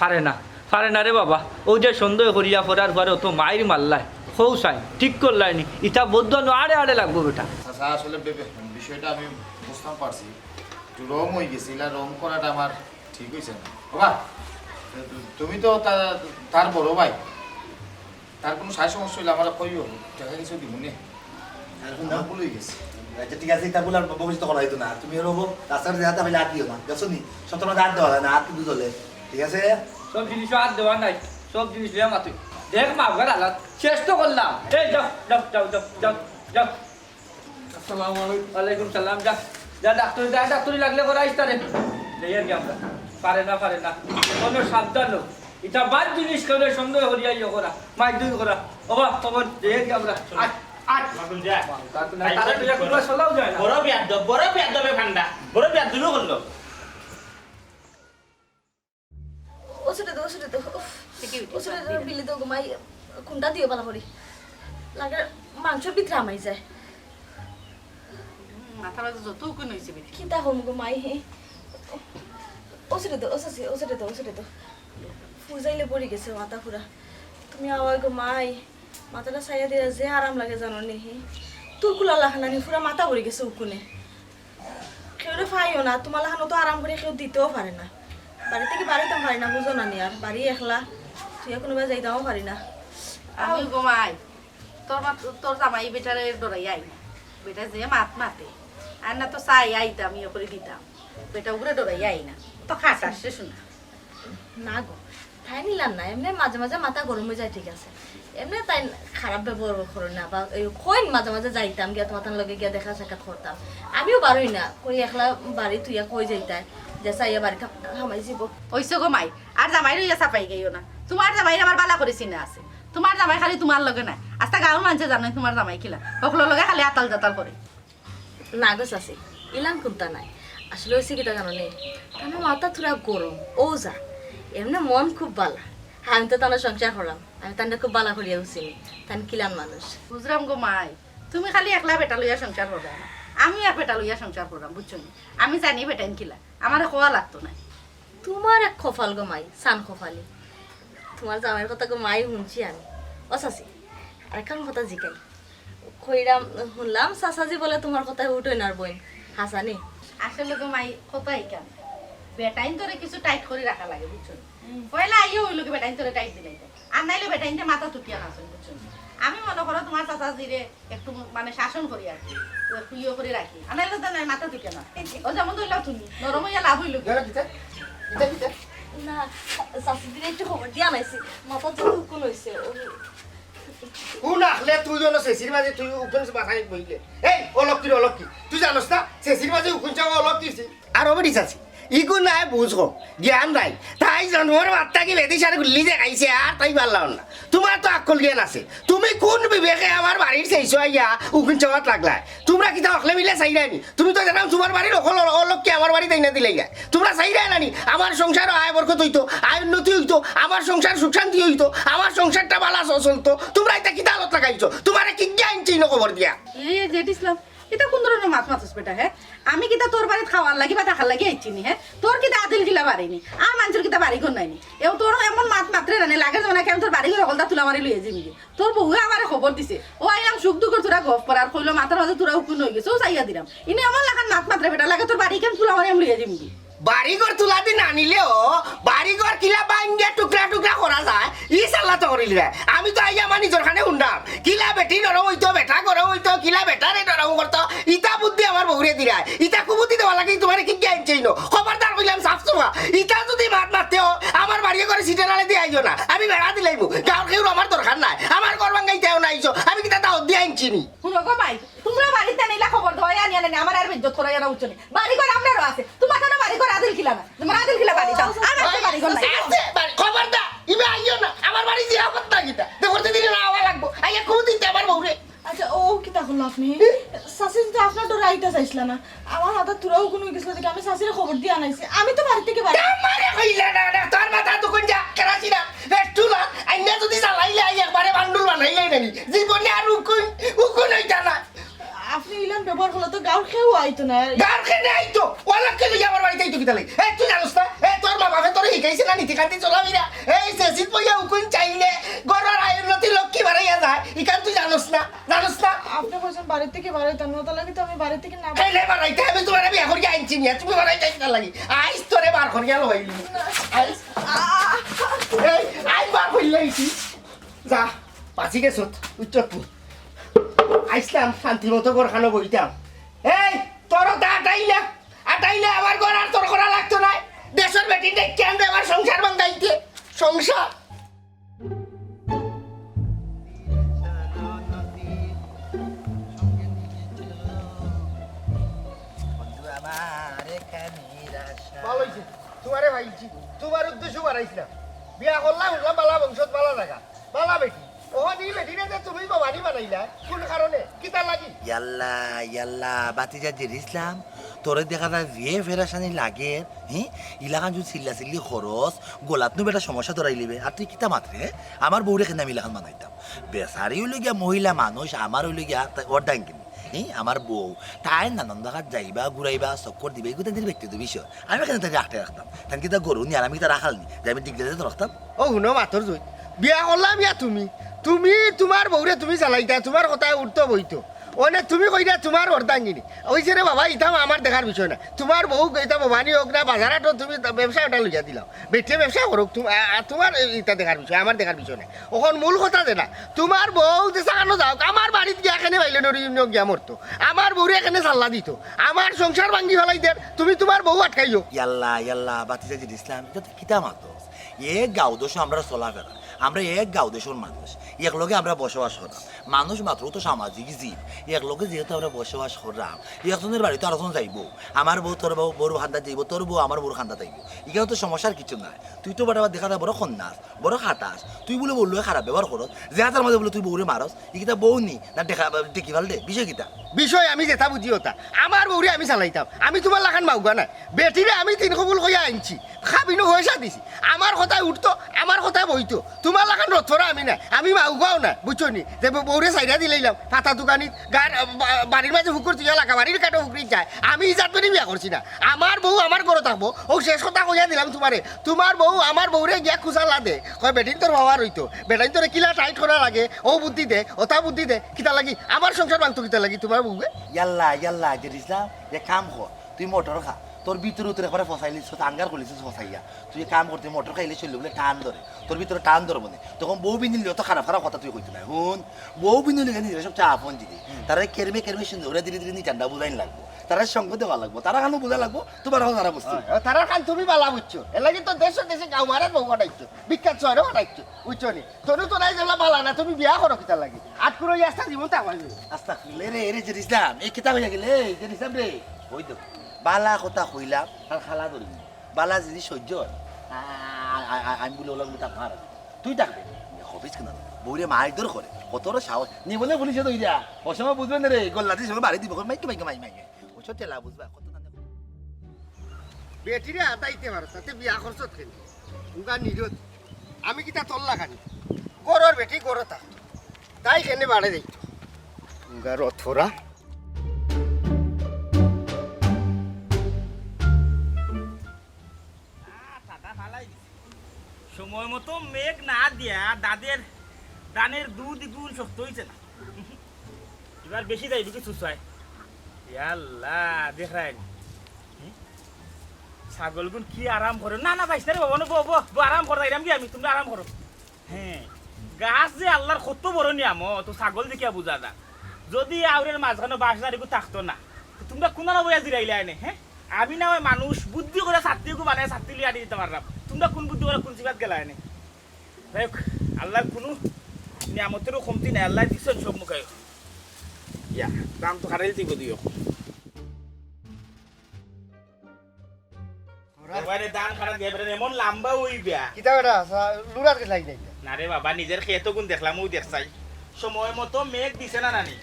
পারে না, পারে না রে বাবা। অউ যে সন্দেহ করিয়া ফরার পরে অত মাইর মারলায়, কও চাই, ঠিক করলায় নি, ইতা বদদোয়া আড়ে আড়ে লাগবো বেটা। চাচা, আসলে বে-, বে-, বিষয়টা আমি বুঝতাম পারছি, একটু রং অই গেছে, ইলা রং করাটা আমার ঠিক অইছে না। বাবা, তুমি তো তা-, তার বড় ভাই, তার কুনু সায় সমস্যা অইলে আমারে কইও, টেকা কিছু দিমু নে। আর কুনু আমার ভুল অই গেছে। আচ্ছা, ঠিক আছে, ইতা ভুল আর ভবিষ্যতে করা অইতো না। আর তুমি অউ রাস্তার জাগাত পাইলে আত দিও না, দেখছো নি? সব সময় আত দেওয়া যায় না, আত কিন্তু জ্বলে, ঠিক আছে? সব জিনিসও আত দেওয়া নাই, সব জিনিস লইয়া মাতুই। দেখ মা, ঘর হালাত শেষ তো করলাম। এই যাও, যাও, যাও, যাও, যাও, যাও। আসসালামু আলাইকুম। ওয়ালাইকুম সালাম। যা, যা ডাক্তারি, যা ডাক্তারি লাগলে করাইস তারে। যাই আর কি আমরা। পারে না, পারে না। কোনো সাবধান হোক। ইটা বাদ জিনিস কেউ সন্দেহ করিয়া ইয়ে করা, মাইর দুই করা। ওবা, তখন যাই আর কি আমরা। আট, আট। মাগুল যা। তার তো না, তারা তো এক টুকরা চলাও যায় না। বড় বেয়াদব, বড় বেয়াদবে ফান্ডা। বড় বেয়াদবি করলো। ওষুধে দে, ওষুধে দে। উফ, ওষুধে দে, বিলি দে গো মাই, কোনটা দিও বালা করি? লাগে মাংসর ভিতরে হামাই যায়। হুম, মাথার মাঝে যত উকুন অইছে বেটি। কিতা হম গো মাই? ওষুধে দে, ওষুধে, ওষুধে দে, ওষুধে দে। ফুজাইলে পড়ি গেছে মাথা পুরা। তুমি আওয়াই গো মাই। মাথাটা চাইয়া দিয়া যে আরাম লাগে জানো নি হি। তুলকুলা লাখান আনি পুরা মাথা ভরি গেছে উকুনে। কেউরে পাইও না, তুমার লাখান অত আরাম করি কেউ দিতেও পারে না। বাড়ি থাকি বারইতাম পারি না, বুঝো না নি আর। বাড়ি একলা, তুই কুনুবায় যাইতামও পারি না। আমি গো মাই, তোর মাত-, তোর জামাই বেটারে ডরাইয়া আই না। বেটা যে মাত মাতে, আর না তো চাই আইতাম, ইয়ে করি দিতাম। বেটা ওগুরে ডরাইয়া আই না, তো খাট আসছে শোনা। না গো, তাইন ইলান না, এমনে মাঝে মাঝে মাথা গরম অই যায়, ঠিক আছে। এমনে তাইন খারাপ ব্যবহার করে না, বা এই কইন মাঝে মাঝে যাইতাম গিয়া, তুমার তান লগে গিয়া দেখা সাক্ষাৎ করতাম। আমিও বারই না, কই একলা বাড়ি থুইয়া কই যাইতায়, যে চাইয়া বাড়িত হামাই যিবো। অইছে গো মাই, আর জামাই লইয়া চাপাই গাইও না। তুমার জামাই আমার বালা করি চিনা আছে। তুমার জামাই খালি তুমার লগে নায়, আস্তা গাঁওর মানষে জানে তুমার জামাই কিলা, হকলর লগে খালি আতাল জাতাল করে। না গো চাচি, ইলান কুন্তা নায়। আসলে অইছে কিতা জানো নি? তান মাথা থুড়া গরম, অউ যা। এমনে মন খুব বালা। আমি তো তান সংসার করাম, আমি তানরে খুব বালা করিয়া চিনি। তান কিলান মানুষ। বুঝরাম গো মাই, তুমি খালি একলা বেটা লইয়া সংসার কররায় না, আমিও এক বেটা লইয়া সংসার কররাম, বুঝছো নি? আমি জানি বেটাইন কিলা, আমারে কওয়া লাগতো নায়। তুমার এক কপাল গো মাই, সান কপালি। তুমার জামাইর কথা গো মাই হুনছি আমি। ও চাচি, আরেকখান কথা জিকাই। কইরাম, হুনলাম চাচাজি বলে তুমার কথায় উঠইন আর বইন। হাছা নি? আসলে গো মাই, কথা ইখান। বেটাইন্তরে কিছু টাইট করি রাখা লাগে, বুঝছো নি? পয়লা আইয়া অইলো কি বেটাইন্তরে টাইট দিলাইতাম। আর নাইলে বেটাইন্তে মাথা তুকিয়া নাচইন, বুঝছো নি? আমি মনো করো তুমার চাচাজিরে একটু মানে শাসন করি আর কি, একটু ইয়ে করি রাখি। আর নাইলে তো নাই, মাথা তুকিয়া না। ও যেমন ধরলাও তুমি, নরম অইয়া লাভ অইলো কি? গেল কিতা? কিতা, কিতা? না, চাচিজিরে একটু খবর দিয়া আনাইছি। মাথা তো উকুন অইছে। ও কুন আখলে তুই অনো চেচির মাঝে তুই উকুন মাথায় বইলে? এই, অলক্ষী রে, অলক্ষী। তুই জানোস না, চেচির মাঝে উকুন চাওয়া অলক্ষী অইছে? আর ও বেটি চাচি, ইগু নাই বুঝ কম, জ্ঞান নাই। তাই জন্মর মাত্তা কি বেটি সার গুল্লি দেখাইছে, আর তাই পারলাম না। তুমার তো আক্কল জ্ঞান আছে। তুমি কুন বিবেকে আমার বাড়ির চেইছো আইয়া উকুন চাওয়াত লাগলায়? তুমরা কিতা হকলে মিলে চাইরায় নি? তুমি তো দেখলাম তুমার বাড়ির হকল অল-, অলক্ষী আমার বাড়িত আইনা দিলাইগায়। তুমরা চাইরায় না নি? আমার সংসারো আয় বরকত অইতো, আয় উন্নতি অইতো, আমার সংসার সুখ শান্তি অইতো, আমার সংসারটা বালা চ-, চলতো। তুমরা ইতা কিতা হালত লাগাইছো? তুমারে কিগিয়ে আনছি ইনো খবর দিয়া? এই, এই, জেড ইসলাম, ইতা কুন ধরনর মাত মাতস বেটা, হে? আমি কিতা তোর বাড়িত খাওয়ার লাগি বা থাকার লাগি আইছি নি, হে? তোর কিতা আদিল কিলা বাড়ি নি? আর মানষর কিতা বাড়ি ঘর নাই নি? এও তোর এমন মাত মাতরে না নি, লাগের জমানাত আমি তোর বাড়ি ঘর হকলতা তুলা মারি লইয়া যিমুগি। তোর বউয়ে আমারে খবর দিছে। ও আইলাম সুখ দুখর থুড়া গফ করার, কইলো মাথার মাঝে থুড়া উকুন অই গেছে, ও চাইয়া দিরাম। ইনো এমন লাখান মাত মাতরে বেটা, লাগে তোর বাড়ি খান তুলা মারি আমি লইয়া যিমুগি। বাড়ি ঘর তুলা দি না নিলেও, বাড়ি ঘর কিলা ভাঙ্গিয়া টুকরা টুকরা করা যায়, ই সাল্লা তো করিলিরায়। আমি তো আইয়া আমার নিজর কানে হুনরাম। কিলা বেটি নরম অইতো, বেটা গরম অইতো, কিলা বেটারে নরম করতো, ইতা বুদ্ধি আমার বউরে দিরায়। ইতা কুবুদ্ধি দেওয়ার লাগি তুমারে কিগিয়ে আনছি ইনো? খবরদার কইলাম সাফ সুফা। ইতা যুদি মাত মাততে অয়, আমার বাড়ি ঘরে সিটে নালে দি আইও না। আমি বেড়া দিলাইমু। গাঁওর কেউর আমার দরকার নাই। আমার ঘর ভাঙ্গাইতে অয় না আইছো। আমি কিতা দাওয়াত দিয়া আনছি নি? হুনো গো মাই, তুমরা বাড়িত আনিলা খবর দেওয়া আনিয়া নানি, আমার আর বেইজ্জত করাইয়া না উঠছো নি। বাড়ি ঘর আমরারও আছে। তুমার তো বাড়ি ঘর আদিল কিলা না। তুমার আদিল কিলা বাড়ি যাও। আমার তো বাড়ি ঘর নাই। আপনি চাচির তো আপনার ডরে আইতা চাইছিলা না। আমার মাথা থুড়া উকুন অই গেছিল দেখি আমি চাচিরে খবর দিয়া আনাইছি। আমি তো বাড়ি থাকি বাড়ি আমারে কইলা না, না, তোর মাথা তো কোন যা, কেরাসিন না, পেট্রোল আর, আইনা যদি জ্বালাইলে আই একবারে বান্ডুল বানাইলে নানি। জীবনে আর উকুন, উকুন অইতা না। আপনি ইলান ব্যবহার করলে তো গাঁওর কেউ আইতো না। গাঁওর কেনে আইতো? ওলা কে লইয়া আমার বাড়িত আইতো কিতা লাগি? এ, তুই জানোস না? এ, তোর মা বাপে তোরে হিকাইছে না নীতিকান্তি চলাফিরা? এই যে জিত বইয়া উকুন চাইলে গরর আয়ুর লতি লক্ষ্মী বাড়াইয়া যায়, ইখান তুই জানোস না? জানোস না? আপনি কইছেন বাড়ি থাকি বাড়াইতাম না, তার লাগি তো আমি বাড়ি থাকি না। এই লে বাড়াইতে আমি তোমারে বিয়া করিয়া আনছি মিয়া, তুমি বাড়াইতে আইতা লাগি। আইস তোরে বার করিয়া লইলি। আইস। এই, আইস বার করিয়া আইছি। যা, বাঁচি গেছত, উত্তর কু। আইসলাম শান্তি মতো ঘরখানো বইতাম। এই, তোর তা আটাইলা, আটাইলা আমার ঘর আর তোর করা লাগতো না। দেশর বেটি ডেকে আনবে আমার সংসার ভাঙ্গাইতে। সংসার। বন্ধু আমার এখানে ভালো হইছে, তোমারে পাইছি, তোমার উদ্দেশ্য বাড়াইছিলাম। বিয়া করলাম, হুনলাম বালা বংশত বালা জাগা, বালা বেটি। ওহন ই বেটিরে যে তুমি বাবানি বানাইলা, কোন কারণে? কিতা লাগি? ইয়াল্লা, ইয়াল্লা, বাতিজা জের ইসলাম, তোরে দেখা যায় যে ফেরাসানি লাগে, হি? ইলাখান যদি চিল্লা চিল্লি খরচ, গোলাত নু বেটা সমস্যা ধরাই লিবে। আর তুই কিতা মাতরে, হে? আমার বউরে কেনে আমি ইলাখান বানাইতাম? বেচারি অইল গিয়া মহিলা মানুষ, আমার অইল গিয়া তা-, অর্ধাঙ্গিনী। হি? আমার বউ, তাই নানান জাগাত যাইবা, ঘুরাইবা, চক্কর দিবা, এগুলো তাদের ব্যক্তিগত বিষয়। আমি কেনে তাকে আটকে রাখতাম? তান কিতা গরু নি, আর আমি কিতা রাখাল নি, যে আমি ডিগলাইতে রাখতাম? ও হুনো মাতর জুই, বিয়া করলাম ইয়া তুমি, তুমি তোমার বউরে তুমি চালাইতা, তোমার কথায় উঠতো বইতো। ওনে তুমি কইরা তোমার অর্ধাঙ্গিনী। ওই যে রে বাবা, ইতা আমার দেখার বিষয় না। তোমার বউ ইতা ভবানী হোক না, বাজার হাটো তুমি তা ব্যবসা ওটা লইয়া দিলাও। বেটিয়ে ব্যবসা করুক, তুম-, আ-, আ-, তোমার ইতা দেখার বিষয়, আমার দেখার বিষয় না। ওখন মূল কথা যে না, তোমার বউ যে সাকানো যাও, আমার বাড়িত গিয়া এখানে পাইলে নড়ি ইমনি গিয়া মরতো। আমার বউরে এখানে সাল্লা দিত। আমার সংসার ভাঙ্গি ফেলাই দের, তুমি তোমার বউ আটকাইও। ইয়াল্লা, ইয়াল্লা, বাতিজা জির ইসলাম, ইতা তুই কিতা মাতস? এ গাঁও দেশো আমরা চলাফেরা, আমরা এক গাঁও দেশর মানুষ, এক লগে আমরা বসবাস করাম। মানুষ মাত্র তো সামাজিক জীব, এক লগে যেহেতু আমরা বসবাস করাম, একজনের বাড়িত আরোজন যাইব, আমার বউ তোর বউ, বউর খান্দাত যাইব, তোর বউ আমার বউর খান্দাত যাইব। ইখানো তো সমস্যার কিছু নাই। তুই তো বাটা দেখা যায় বড় খন্নাস, বড় খাটাস, তুই বুলে বউর লগে খারাপ ব্যবহার করস, যে হাতার মাঝে বুলে তুই বউরে মারস, ইকিতা বউ নি না দেখা, দেখি ফাল দে, বিষয় কিতা? বিষয় আমি যেটা বুঝি ওটা, আমার বউরে আমি চালাইতাম, আমি তোমার লাখান মাউগা না। বেটিরে আমি তিন কবুল কইয়া আনছি, খাবিনো পয়সা দিছি, আমার কথায় উঠতো, আমার কথায় বইতো। তোমার লাখান রথরা আমি না, আমি মাউগাও না, বুঝছো নি? যে বউ-, বউরে সাইরা দিলাইলাম, ফাতা দোকানিত, গার, আ, বা-, বাড়ির মাঝে ফুকুর তুই এলাকা, বাড়ির কাটো ফুকুরি যায়, আমি ইজাত করি বিয়া করছি না। আমার বউ আমার ঘরো থাকবো, ও শেষ কথা কইয়া দিলাম তোমারে, তোমার বউ আমার বউরে গিয়া খুঁজা লাদে, কয় বেটিন তোর বাবা রইতো, বেটাইন তোরে কিলা টাইট করা লাগে, ও বুদ্ধি দে, ওটা বুদ্ধি দে, কিতা লাগি? আমার সংসার ভাঙতো কিতা লাগি তোমার বউয়ে? ইয়াল্লা, ইয়াল্লা, জের ইসলাম, এক কাম কর, তুই মোটর খা, তোর ভিতরে উতরে একবারে ফসাইলিস, আঙ্গার করলিস ফসাইয়া। তুই এক কাম কর, তুই মোটর খাইলে শরীরে বুলে টান ধরে, তোর ভিতরে টান ধরবো নে। তখন বউ বিনুলি অত খারাপ খারাপ কথা তুই কইতে নাই। হুন, বউ বিনুলি কেন নিজেরা সবচেয়ে আপন জিনিস। তারা কেরমে কেরমে সুন্দর করে ধীরে ধীরে নিটানটা বুঝাইন লাগবো, তারা সঙ্গ দেওয়া লাগবো, তারা খানো বুঝা লাগবো, তোমার কথা তারা বুঝছি। হ্যাঁ, তারা খান তুমি বালা বুঝছো, এর লাগি তো দেশে দেশে গাঁও মারার বউ পাঠাইছো, বিখ্যাত শহরে পাঠাইছো, বুঝছো নি? তনু তো নাই যেলা বালা না, তুমি বিয়া করো কিতা লাগি? আটকুরো ইয়াস্তা জীবন তা হইবে। আস্তাগফিরুল্লাহ, রে, রে, জের ইসলাম, এই কিতা হইয়া গেলে, এই জের ইসলাম রে, ওই তো, বালা কথা কইলাম, আর খালা ধরি। বালা যদি সহ্য হয়, আ-, আ-, আ-, আ-, আমি বলে ওলা বলে তাক মার। তুই থাকবে। খফিস কেন? বউরে মারধর করে। কত বড় সাহস। নি বলে পুলিশে তো ইরা। ও সময় বুঝবে না রে। গোল্লাতে সময় বাড়ি দিব। মাইকে, মাইকে, মাই, মাই। ও সব চেলা বুঝবা। কত কান্দে। বেটিরে আতাইতে পারো। তাতে বিয়া করছত কেন? উগা নিরত। আমি কিতা তোল্লা খানি? গরর বেটি গরো থাকতো। তাই কেনে বাড়ে যাইতো? উগা রথরা। আহ, ঠাডা ফালাই দিছে। সময় মতো মেঘ না দিয়া দাদের ধানের দুই গুণ শক্ত হইছে না। এবার বেশি যাইবে কি চুচায়? ইয়াল্লা, দেখরায় নি। হুম? ছাগলগুন কি আরাম করে। না, না, যাইস না রে বাবা, বো, বো, বো, আরাম কর, যাইরাম কি আমি, তোমরা আরাম করো। হ্যাঁ, গাছ যে আল্লাহর কত বড় নিয়ামত, তো ছাগল দেখিয়া বুঝা যায়। যদি আউরের মাঝখানো বাঁশ ঝাড়িগু থাকতো না, তো তোমরা কোনানো বইয়া জিরাইলা এনে, হ্যাঁ? আমি না হয় মানুষ, বুদ্ধি করে ছাত্তিগু বানায় ছাত্তি লিয়া আনি দিতে পারলাম। তোমরা কোন বুদ্ধি করে কোন সিফাত গেলা এনে? যাই হোক, আল্লাহর কোনো নিয়ামতেরও কমতি নাই, আল্লাহ দিচ্ছেন সব মুখায়। ইয়া, দাম তো হারাইল দিব দিও। এবারে ধান কাটা দিয়ে এবারে এমন লম্বা হইবা। কিতা বেটা, সা-, লুরার কে লাগি নাই? না রে বাবা, নিজের খেত গুন দেখলাম, ওই দেখছাই। সময় মতো মেঘ দিছে না নানি?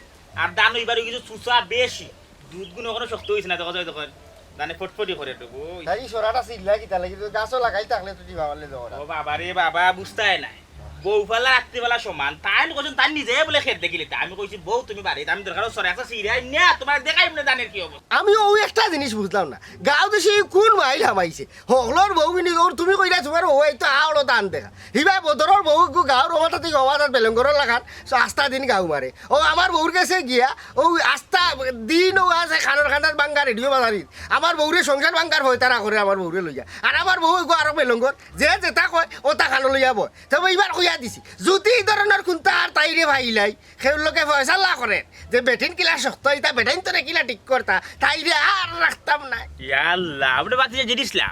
আর ধান অইবার কিছু চুচা বেশি, দুধ গুণ ওখানে শক্ত হইছে না, দেখা যায় তখন ধানে ফটফটি করে একটু, বুঝ? তাই সরাটা চিল্লা কিতা লাগি? তো গাছও লাগাই থাকলে তো দিবা পারলে তো ওরা। ও বাবা রে বাবা, বুঝতায় নাই। বউ ফালা রাত্রিবেলা সমান, তাই আমি কইছেন তার নিজে বলে খেত দেখিলে, তা আমি কইছি, "বউ, তুমি বাড়িতে, আমি দরকার সরে একটা সিরিয়াই নিয়া তোমার দেখাই মনে ধানের কি অবস্থা।" আমি ওই একটা জিনিস বুঝলাম না, গাঁও দেশে কোন মাইল হামাইছে? হকলর বউ বিনি গৌর তুমি কইরা তোমার বউ এই তো আওড়ো দান দেখা। হিবাই বদরর বউ গু গাঁওর ওমাটা থেকে ওমাটা বেলঙ্গরর লাগান, আস্তা দিন গাঁও মারে। ও আমার বউর গেছে গিয়া, ও আস্তা দিন ও আছে খানোর খানার বাঙ্গা রেডিও বাজারিত। আমার বউরে সংসার বাঙ্গার হয় তারা করে আমার বউরে লইয়া। আর আমার বউ গো আরো বেলঙ্গর, যে যেটা কয়, ও তা খানো লইয়া বয়। তবে এবার কইয়া দিছি, যদি এই ধরনের কুন্তা আর তাইরে ভাইলাই, কেউর লোকে ফয়সালা করে, যে বেটিন কিলা শক্ত, ইতা বেটাইন তোরে কিলা ঠিক করতা, তাইরে আর রাখতাম না। ইয়াল্লা, আপনি বাতি যে জিনিস লা,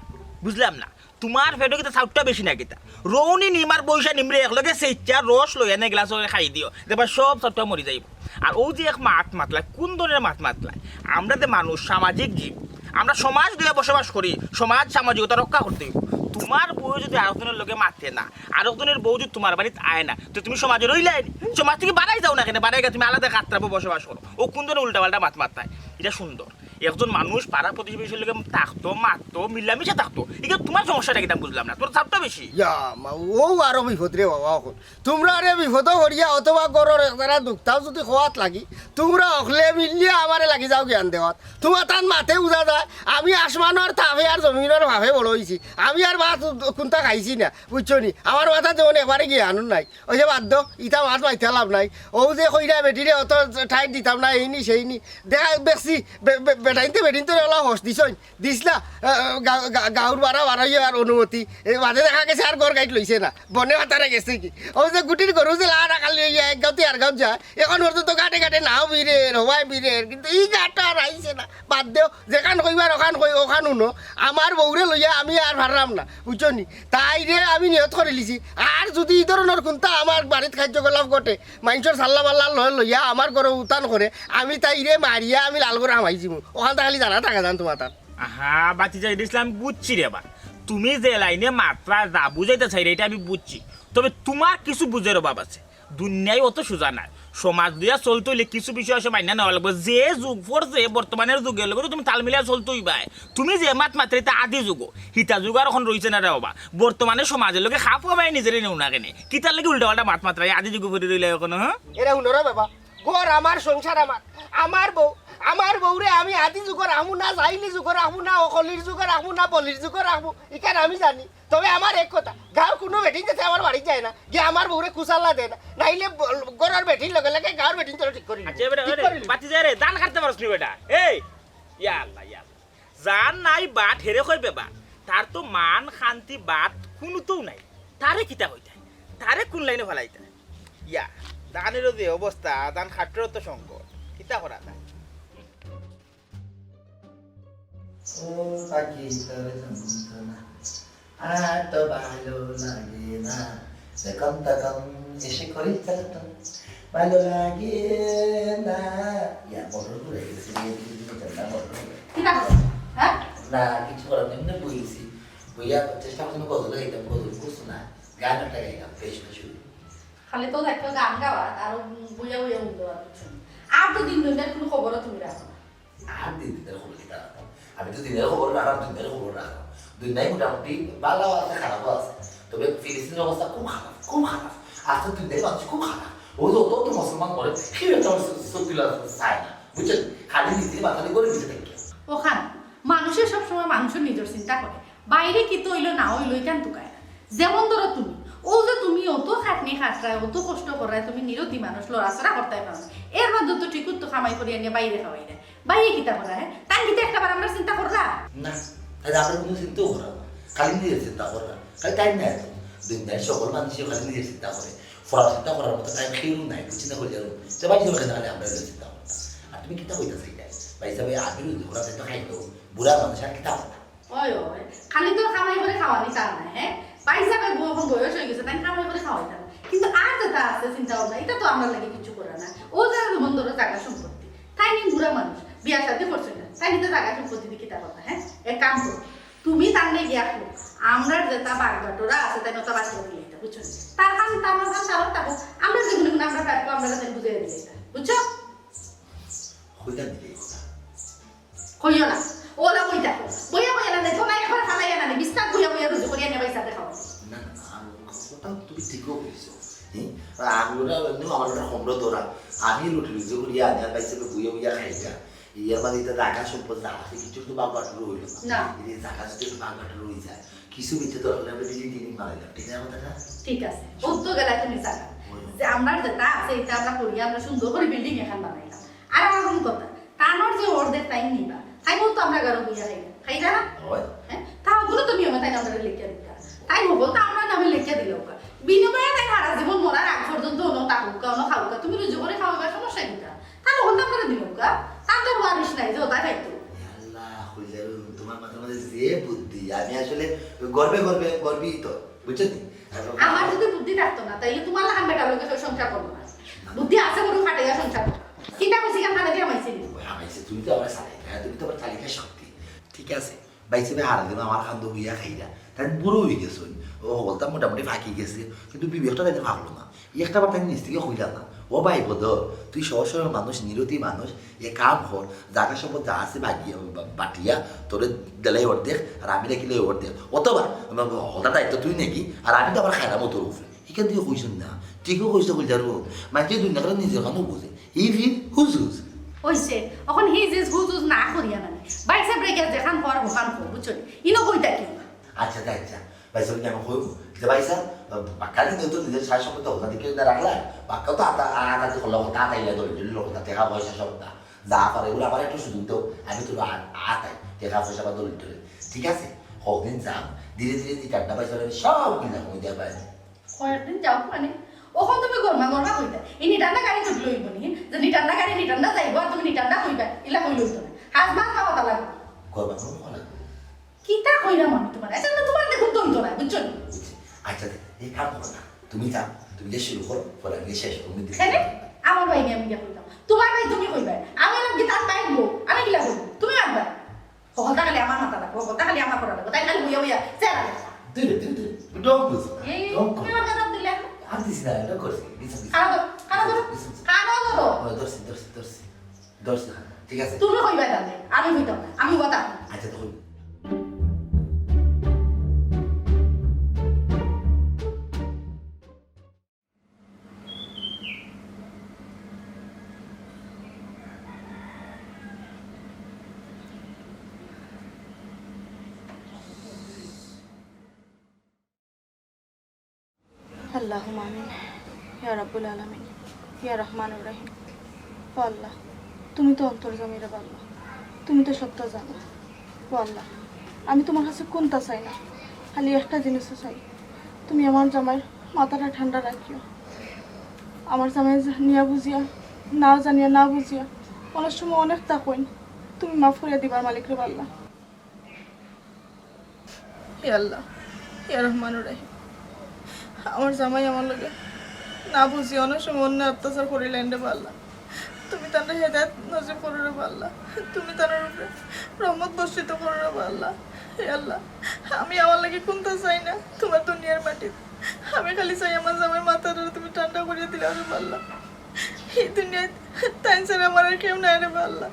বুঝলাম না। তোমার পেটো কিতা চাউটটা বেশি না কিতা? রৌনি নিমার বইসা নিমরে একলগে সেইচা রস লইয়া নে গ্লাস খাই দিও, দেখবা সব চাউটটা মরি যাইব। আর ও যে এক মাত মাতলায়, কোন ধরনের মাত মাতলায়? আমরা যে মানুষ, সামাজিক জীব, আমরা সমাজ লইয়া বসবাস করি, সমাজ সামাজিকতা রক্ষা করতে হইব। তোমার বউ যদি আরেকজনের লগে মাতে না, আরেকজনের বউ যদি তোমার বাড়িতে আয় না, তো তুমি সমাজে রইলাই নি। সমাজ থেকে বাড়াই যাও না কেন, বাড়াই গিয়া তুমি আলাদা কাতরাবো বসবাস করো। ও কোন ধরনের উল্টাপাল্টা মাত মাতলায়? এটা সুন্দর। একজন মানুষ পাড়া প্রতিবেশীর লগে থাকতো, মাততো, মিলামিশা থাকতো, এটা তোমার সমস্যাটা কিতা বুঝলাম না, তোমার চাপটা বেশি। ইয়া মা, ও আরো বিপদ রে বাবা। এখন তোমরা আরে বিপদ করিয়া অথবা গরর এক জারা দুখটাও যদি খোয়াত লাগি, তোমরা অকলে মিলিয়া আমারে লাগি যাও জ্ঞান দেওয়াত। তোমার তান মাতে বুঝা যায়, আমি আসমানর তাপে আর জমিনর ভাবে বড় হইছি। আমি আর ভাত কুন্তা খাইছি না, বুঝছো নি? আমার মাথা যেমন একবারে জ্ঞান নাই। ওই যে বাদ দাও, ইতা মাত মাইতে লাভ নাই। ও যে কইরা বেটিরে অত ঠাইট দিতাম না, এই নি সেই নি। দেখা বেশি বে-, বে-, বেটাইনতে বেটিনতে ওলা হস দিছইন। দিছলা, আহ, গা-, গা-, গাউর বাড়া বাড়াইয়া আর অনুমতি। এই বাদে দেখা গেছে আর ঘর গাইট লইছে না। বনে ভাতারে গেছে কি? ও যে গুটির গরু যে লাড়া খালি হইয়া এক গাউতে আর গাউত যায়, এখন পর্যন্ত ঘাটে ঘাটে নাও বিরের, হবাই বিরের, কিন্তু এই ঘাটটা আর আইছে না। বাদ দেও, যেখান কইবার ওখান কই, ওখান হুনো। আমার বউরে লইয়া আমি আর পারলাম না, বুঝছো নি? তাইরে আমি নিয়ত করি লিছি, আর যদি এই ধরনের কুন্তা আমার বাড়িত কার্যকলাপ ঘটে, মাইনষর সাল্লা বাল্লা লয় লইয়া আমার ঘরে উতান করে, আমি তাইরে মারিয়া আমি লাল করে হামাই যিমু। ওখান তো খালি জানা থাকা যান তোমার তার। আহা, বাতি যাই দিছিলাম, আমি বুঝছি রে বা। তুমি যে লাইনে মাতরা যা বুঝাইতে চাইরে, এটা আমি বুঝছি। তবে তোমার কিছু বুঝের অভাব আছে। দুনিয়ায় অত সোজা নায়। সমাজ লইয়া চলতে হইলে কিছু বিষয় আছে মাইনা নেওয়া লাগবে। যে যুগ পড়ছে, বর্তমানের যুগের লগে তো তুমি তাল মিলিয়া চলতে হইবায়। তুমি যে মাত মাতরে, এটা আদি যুগ। হিতা যুগ আর এখন রইছে না রে বাবা। বর্তমানে সমাজের লগে খাপ খাওয়াই নিজেরে নেও না কেনে। কিতার লগে উল্টা পাল্টা মাত মাতরা, এই আদি যুগে পড়ি রইলে এখন, হ্যাঁ? এরা হুনো রে বাবা, ঘর আমার, সংসার আমার, আমার বউ, আমার বউরে আমি আদি যুগর আহমু না, জাইলি যুগর আহমু না, অকলির যুগর আহমু না, বলির যুগর আহমু, ইখান আমি জানি। তবে আমার এক কথা, গাঁওর কোনো বেটিন যাতে আমার বাড়িত যায় না, গিয়া আমার বউরে কুচাল্লা দেয় না, নাইলে ব-, ঘরর বেটিন লগে লগে গাঁওর বেটিন তোরা ঠিক করি নিব। আচ্ছা, এবারে, ঠিক করি নিব। বাতি যায় রে, ধান কাটতে পারস নি বেটা? এই, ইয়া আল্লাহ, ইয়া আল্লাহ। যার নাই বাট, হেরে কয় বেবাট। তার তো মান, শান্তি, বাট কুনুতও নাই। তারে কিতা কইতায়? তারে কোন লাইনে ফালাইতায়? ইয়া, ধানেরও যে অবস্থা, ধান কাটতেও তো সংকট। কিতা করা যায়? ও পাখি, তোর যন্ত্রণা আর তো ভালো লাগে না, যখন তখন এসে করি জ্বালাতন, ভালো লাগে না। ইয়া, মোটর ঘুরে গেছে, এই দিকে দিকে ঠান্ডা মোটর ঘুরে। কিতা করো? হ্যাঁ? না, কিছু করার নেই, এমনি বইছি। বইয়া চেষ্টা করছি, আমি গজল গাইতাম, গজল করছি না, গান একটা গাইলাম, বেশ না শুরু। খালি তো দেখো গান গাওয়া, আর বইয়া বইয়া উঠতে পারছো না। আর তো দিন দুনিয়ার কোনো খবরও তুমি রাখো না। আর দিন দিনের খবর কিতা রাখতাম? আমি তো দিনের খবর রাখার, দুনিয়ার খবর রাখার। দুনিয়ায় মোটামুটি ভালো আছে, খারাপও আছে। তবে ফিলিস্তিনের অবস্থা খুব খারাপ, খুব খারাপ। আজকে দুনিয়ার মানুষ খুব খারাপ। ও যে অত অত মুসলমান মরে, কেউ একটা চোখ তুলে চায় না। বুঝছেন? খালি নিজের মাথা দিয়ে করে নিজে দেখে। ওখান মানুষের সবসময় মানুষের নিজের চিন্তা করে। বাইরে কিতা অইলো না অইলো, ইখান তুকায় না। যেমন ধরো তুমি, ও যে তুমি অত খাটনি খাটরায়, অত কষ্ট কররায়, তুমি নিরতি মানুষ, লড়াচড়া করতায় পারো না। এর মধ্যে তো ঠিকও তো কামাই করি আনিয়া বাইরে খাওয়াই দেয়। বাইরে কিতা করা, হ্যাঁ? তাই কিতা একটা বার আমরা চিন্তা কররা? না, তাই আমরা কোনো চিন্তাও করা না। খালি নিজের চিন্তা করা। খালি টাইম নাই তো। দুনিয়ার সকল মানুষই খালি নিজের চিন্তা করে। ফরার চিন্তা করার মতো টাইম কেউ নাই, বুঝছি না, কইলে আর। তো বাইরে যাবে না, খালি আমরা চিন্তা করতাম। আর তুমি কিতা কইতা চাইলে? ভাই সাহেব, আমি রুজি করা তো খাইতো। বুড়া মানুষ আর কিতা করতাম? ওই, ওই, খালি তো কামাই করে খাওয়ানি তার নাই, হ্যাঁ? ভাই সাহেবের বউ এখন বয়স হয়ে গেছে, তাই কামাই করে খাওয়াইতাম। কিন্তু আর যেটা আছে চিন্তা ভাবনা, এটা তো আমরা লাগে কিছু করে না। ও যারা যেমন ধরো জায়গা সম্পত্তি, তাই নিয়ে বুড়া মানুষ, বিয়া শাদী করছে না, তাই নিতে জায়গা সম্পত্তি দিয়ে কিতা কথা, হ্যাঁ? এক কাম করো, তুমি তার নিয়ে গিয়া আসো, আমরা যেটা বাগবাটোরা আছে, তাই নটা বাদ করে দিলে এটা, বুঝছো? তার কাম, তার কাম, তার কাম, আমরা যেগুলো আমরা পারবো, আমরা তাদের বুঝিয়ে দিলে এটা, বুঝছো? কইতা দিলে কথা। কইও না। ওলা বই দেখো। বইয়া বইয়া না দেখো না, একবার ফালাইয়া না, বিছনাত বইয়া বইয়া রুজি করিয়া নেবাই সাথে খাও। না, না, না, আমি কথা তুমি ঠিকও কইছো। হুম? আর আমি ওটা এমনিও আমার ওটা কমরো ধরা। আমি রুটি রুজি করিয়া আনি আর বাইসে বইয়া বইয়া খাইতা। ইয়ার মানে এটা জাগা সম্পদ যা আছে, কিছু তো ভাগ বাটোয়ারা হইল না। না। এই যে জাগা যদি একটু ভাগ বাটোয়ারা হয়ে যায়, কিছু ভিতরে দরকার হলে আমরা বিল্ডিং টিল্ডিং বানাইলাম, ঠিক না কথাটা? ঠিক আছে, ও তো গেলা তুমি জাগা। ওই। যে আমরা যেটা আছে, এটা আমরা করি, আমরা সুন্দর করে বিল্ডিং এখান বানাইলাম। আর আমার কোনো কথা, তানোর যে অর্ধেক টাইম নিবা, তাই বলতো আমরা গারো বইয়া খাই, খাই না? ওই। হ্যাঁ? তা ওগুলো তো নিয়মে তাই আমরা লিখে দিতাম। তাই বলতো আমরা নামে লিখে দিল ওকে। বিনিময়ে তাই সারা জীবন মরার আগ পর্যন্ত অন্য থাকুক, অন্য খাউক, তুমি রুজি করে খাওয়াবার সমস্যা কিতা? তাহলে হন্ডা করে দিল গা, তার তো ওয়ারিশ নাই যে ওটা খাইতো। আল্লাহ, কইলাম, তোমার মাথার মধ্যে যে বুদ্ধি, আমি আসলে গর্বে গর্বে গর্বিত, বুঝছো নি? আর আমার যদি বুদ্ধি থাকতো না, তাইলে তোমার লাখান বেটার লগে কেউ সংসার করবো না। বুদ্ধি আছে বড় খাটাইয়া সংসার করবো। কিতা কইছি কেন কানে দিয়ে আমাইছি? ওই আমাইছে, তুমি তো আমার চালিকা, তুমি তো আমার চালিকা শক্তি। ঠিক আছে, ভাই সাহেব হারা দিন আমার খান্দো হইয়া খাইরা, তাই বুড়ো হয়ে গেছে। ও বলতাম মোটামুটি ফাঁকি গেছে, কিন্তু বিবেকটা তাই ফাঁকলো না। একটা বার তাই নিজ থেকে কইলা না, "ও ভাই বদর, তুই সহজ সরল মানুষ, নিরতি মানুষ, এ কাম কর, জাগা সম্পদ যা আছে বাগিয়া, বা-, বাটিয়া, তোরে দিলাই অর্ধেক, আর আমি রাখিলাই অর্ধেক। অথবা, আমার হলটা দায়িত্ব তুই নাকি, আর আমি তো আবার খাইলাম তোর উপরে।" এখান থেকে কইছেন না, ঠিকও কইছে কইলার ও। মাঝে দুই নাগারে নিজের কামও বুঝে। হি ফির হুজ হুজ। ওইছে, এখন হি জিজ হুজ হুজ না করিয়া না। ভাই সাহেব রেগে যেখান হওয়ার ওখান হোক, বুঝছো নি? ইনো কইতা কি? আচ্ছা, আচ্ছা, আচ্ছা। ভাই সাহেব, আমি কইব যে ভাই সাহেব, বাক্কা দিন তো নিজের সাজ সম্পত্তি হতা দিকে না রাখলা, বাক্কা তো আতা, আতা তো হলো, হতা আতাইলে দলিল, দলিল হতা, টেকা পয়সা সব হতা। যা পারে, এগুলো আমার একটু সুযোগ দাও, আমি তো আ-, আতাই, টেকা পয়সা বা দলিল টলিল। ঠিক আছে? কদিন যাম, ধীরে ধীরে যে কান্না পাইছে, আমি সব কিনা কমে দেওয়া পাই। কয়েকদিন যাও মানে, ওখান তুমি গরমা গরমা কইতা। এই নিটান্ডা গাড়ি ছুটলে হইব নি, যে নিটান্ডা গাড়ি নিটান্ডা যাইব, আর তুমি নিটান্ডা কইবা, ইলা কইলে হইতো না। হাজ মাজ খাওয়া তা লাগবে। গরমা গরমা খাওয়া লাগবে। কিতা কইলাম আমি তোমার? আচ্ছা, না, তোমার দেখুন তো হইতো না, বুঝছো নি? বুঝছি। আচ্ছা, এই কাম করো না। তুমি যাও, তুমি যে শুরু করো, পরে আমি শেষ করবো। কেনে? আমার ভাই নিয়ে আমি গিয়া কইতাম। তোমার ভাই তুমি কইবায়। আমি এলাম কি তার ভাই বউ? আমি কিলা কইব? তুমি মারবায়। হকলতা খালি আমার মাথা লাগবো, হকলতা খালি আমার করা লাগবো। তাই খালি বইয়া বইয়া চেহারা দেখবা। দূরে, দূরে, দূরে। ঢং করছি না, এই, ঢং তুমি করছি। আমার কথা দিলে এখন? আর দিছি না, ঢং করছি। দিছি, দিছি। কানো ধরো, কানো ধরো, দিছি, দিছি। কানো ধরো। ও, ধরছি, ধরছি, ধরছি। ধরছি না। ঠিক আছে। তুমি কইবায় তাহলে, আমি কইতাম না, আমি কথা। আচ্ছা, তো কই। আল্লাহুম্মা আমিন। ইয়া রাব্বুল আলামিন, ইয়া রহমানুর রহিম। ও আল্লাহ, তুমি তো অন্তর্যামী রে আল্লাহ, তুমি তো সবটা জানো। ও আল্লাহ, আমি তোমার কাছে কোনটা চাই না, খালি একটা জিনিস চাই, তুমি আমার জামাইর মাথাটা ঠান্ডা রাখিও। আমার জামাই জা-, নিয়া বুঝিয়া, না জানিয়া না বুঝিয়া, অনেক সময় অনেকটা কইন, তুমি মাফ করিয়া দিবার মালিক রে আল্লাহ। হে আল্লাহ, হে রহমানুর রহিম, আমার জামাই আমার লগে না বুঝি অনেক সময় অন্যায় অত্যাচার করিলেন রে আল্লাহ। তুমি তানরে হেদায়েত নসিব করো রে আল্লাহ, তুমি তার উপরে রহমত বর্ষিত করো রে আল্লাহ। হে আল্লাহ, আমি আমার লাগি কোনটা চাই না তোমার দুনিয়ার মাটিত, আমি খালি চাই আমার জামাই মাথাটা তুমি ঠান্ডা করিয়া দিলাও রে আল্লাহ। এই দুনিয়াত তাইন ছাড়া আমার আর কেউ নাই রে আল্লাহ।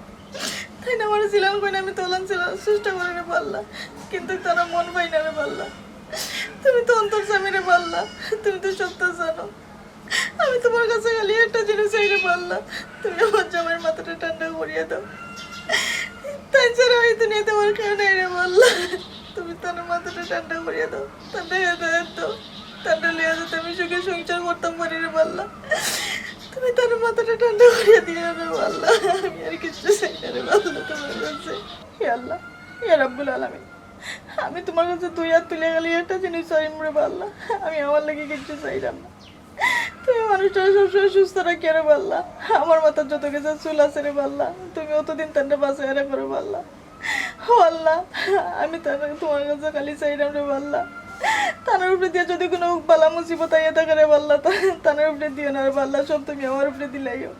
তাইন আমার ছিলাম কইন আমি তোলান ছিলাম চেষ্টা করে রে আল্লাহ, কিন্তু তারা মন পাই না রে আল্লাহ। তুমি তো অন্তর্যামী রে আল্লাহ, তুমি তো সবটা জানো। আমি তোমার কাছে খালি একটা জিনিস চাই রে আল্লাহ, তুমি আমার জামাইর মাথাটা ঠান্ডা করিয়া দাও। তাই ছাড়া এই দুনিয়াতে আমার কেউ নাই রে আল্লাহ। তুমি তার মাথাটা ঠান্ডা করিয়া দাও, তার হেদায়েত দাও, তার লইয়া যাতে আমি সুখে সংসার করতাম পারি রে আল্লাহ। তুমি তার মাথাটা ঠান্ডা করিয়া দিও রে আল্লাহ। আমি আর কিচ্ছু চাই না রে আল্লাহ তোমার কাছে। হে আল্লাহ, হে রাব্বুল আলামিন, আমি তোমার কাছে দুই হাত তুলে খালি একটা জিনিস চাইমু রে আল্লাহ, আমি আমার লাগি কিচ্ছু চাইলাম না। তুমি মানুষটা সবসময় সুস্থ রাখিও রে আল্লাহ। আমার মাথার যত কিছু চুল আছে রে আল্লাহ, তুমি অতদিন তানরে বাঁচাইয়া রাখো রে আল্লাহ। ও আল্লাহ, আমি তার, তোমার কাছে খালি চাইলাম রে আল্লাহ, তার উপরে দিয়া যদি কোনো বালা মুসিবত আইয়া থাকে রে আল্লাহ, তা-, তার উপরে দিও না রে আল্লাহ, সব তুমি আমার উপরে দিলাইও।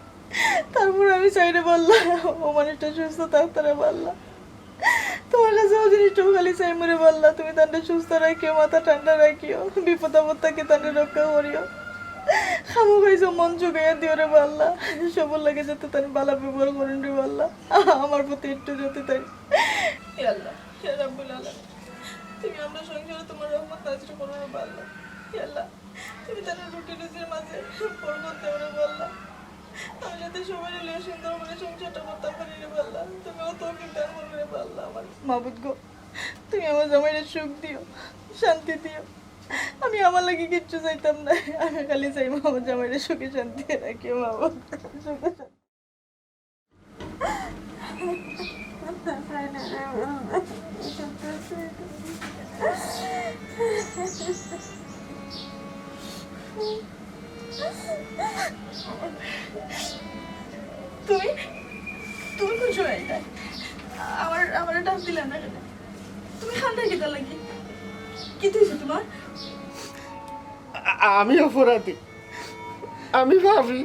তারপর আমি চাই রে আল্লাহ, ও মানুষটা সুস্থ থাকতে রে আল্লাহ। তোমার কাছে ও জিনিসটা খালি চাইমু রে আল্লাহ, তুমি তানরে সুস্থ রাখিও, মাথা ঠান্ডা রাখিও, বিপদ আপদ থাকি তানরে রক্ষা করিও। খামো খাইছো মন জুগাইয়া দিও রে বা আল্লাহ। সবর লগে যাতে তার ভালা ব্যবহার করইন রে বা আল্লাহ। আমার প্রতি একটু যাতে তাই। ইয়া আল্লাহ, ইয়া রাব্বুল আলামিন, তুমি আমরার সংসারে তোমার রহমত নাজিল করো রে বা আল্লাহ। ইয়া আল্লাহ, তুমি তার রুটি রুজির মাঝে বরকত দেও রে বা আল্লাহ। আমি যাতে সবাই মিলে সুন্দর করে সংসারটা করতাম পারি রে বা আল্লাহ। তুমি অত তৌফিক দান করো রে বা আল্লাহ আমার। মাবুদ গো, তুমি আমার জামাইরে সুখ দিও, শান্তি দিও। আমি আমার লাগি কিচ্ছু চাইতাম না, আমি খালি চাইমু আমার জামাইরে সুখে শান্তি রাখিও মাবুদ। সুখে শান্তি। তুমি, তুমি কোন সময় আইলা? আমার, আমারে ডাক দিলা না কেনে? তুমি কান্দরায় কিতার লাগি? কিতা অইছে তোমার? আ-, আমি অপরাধী, আমি পাপী,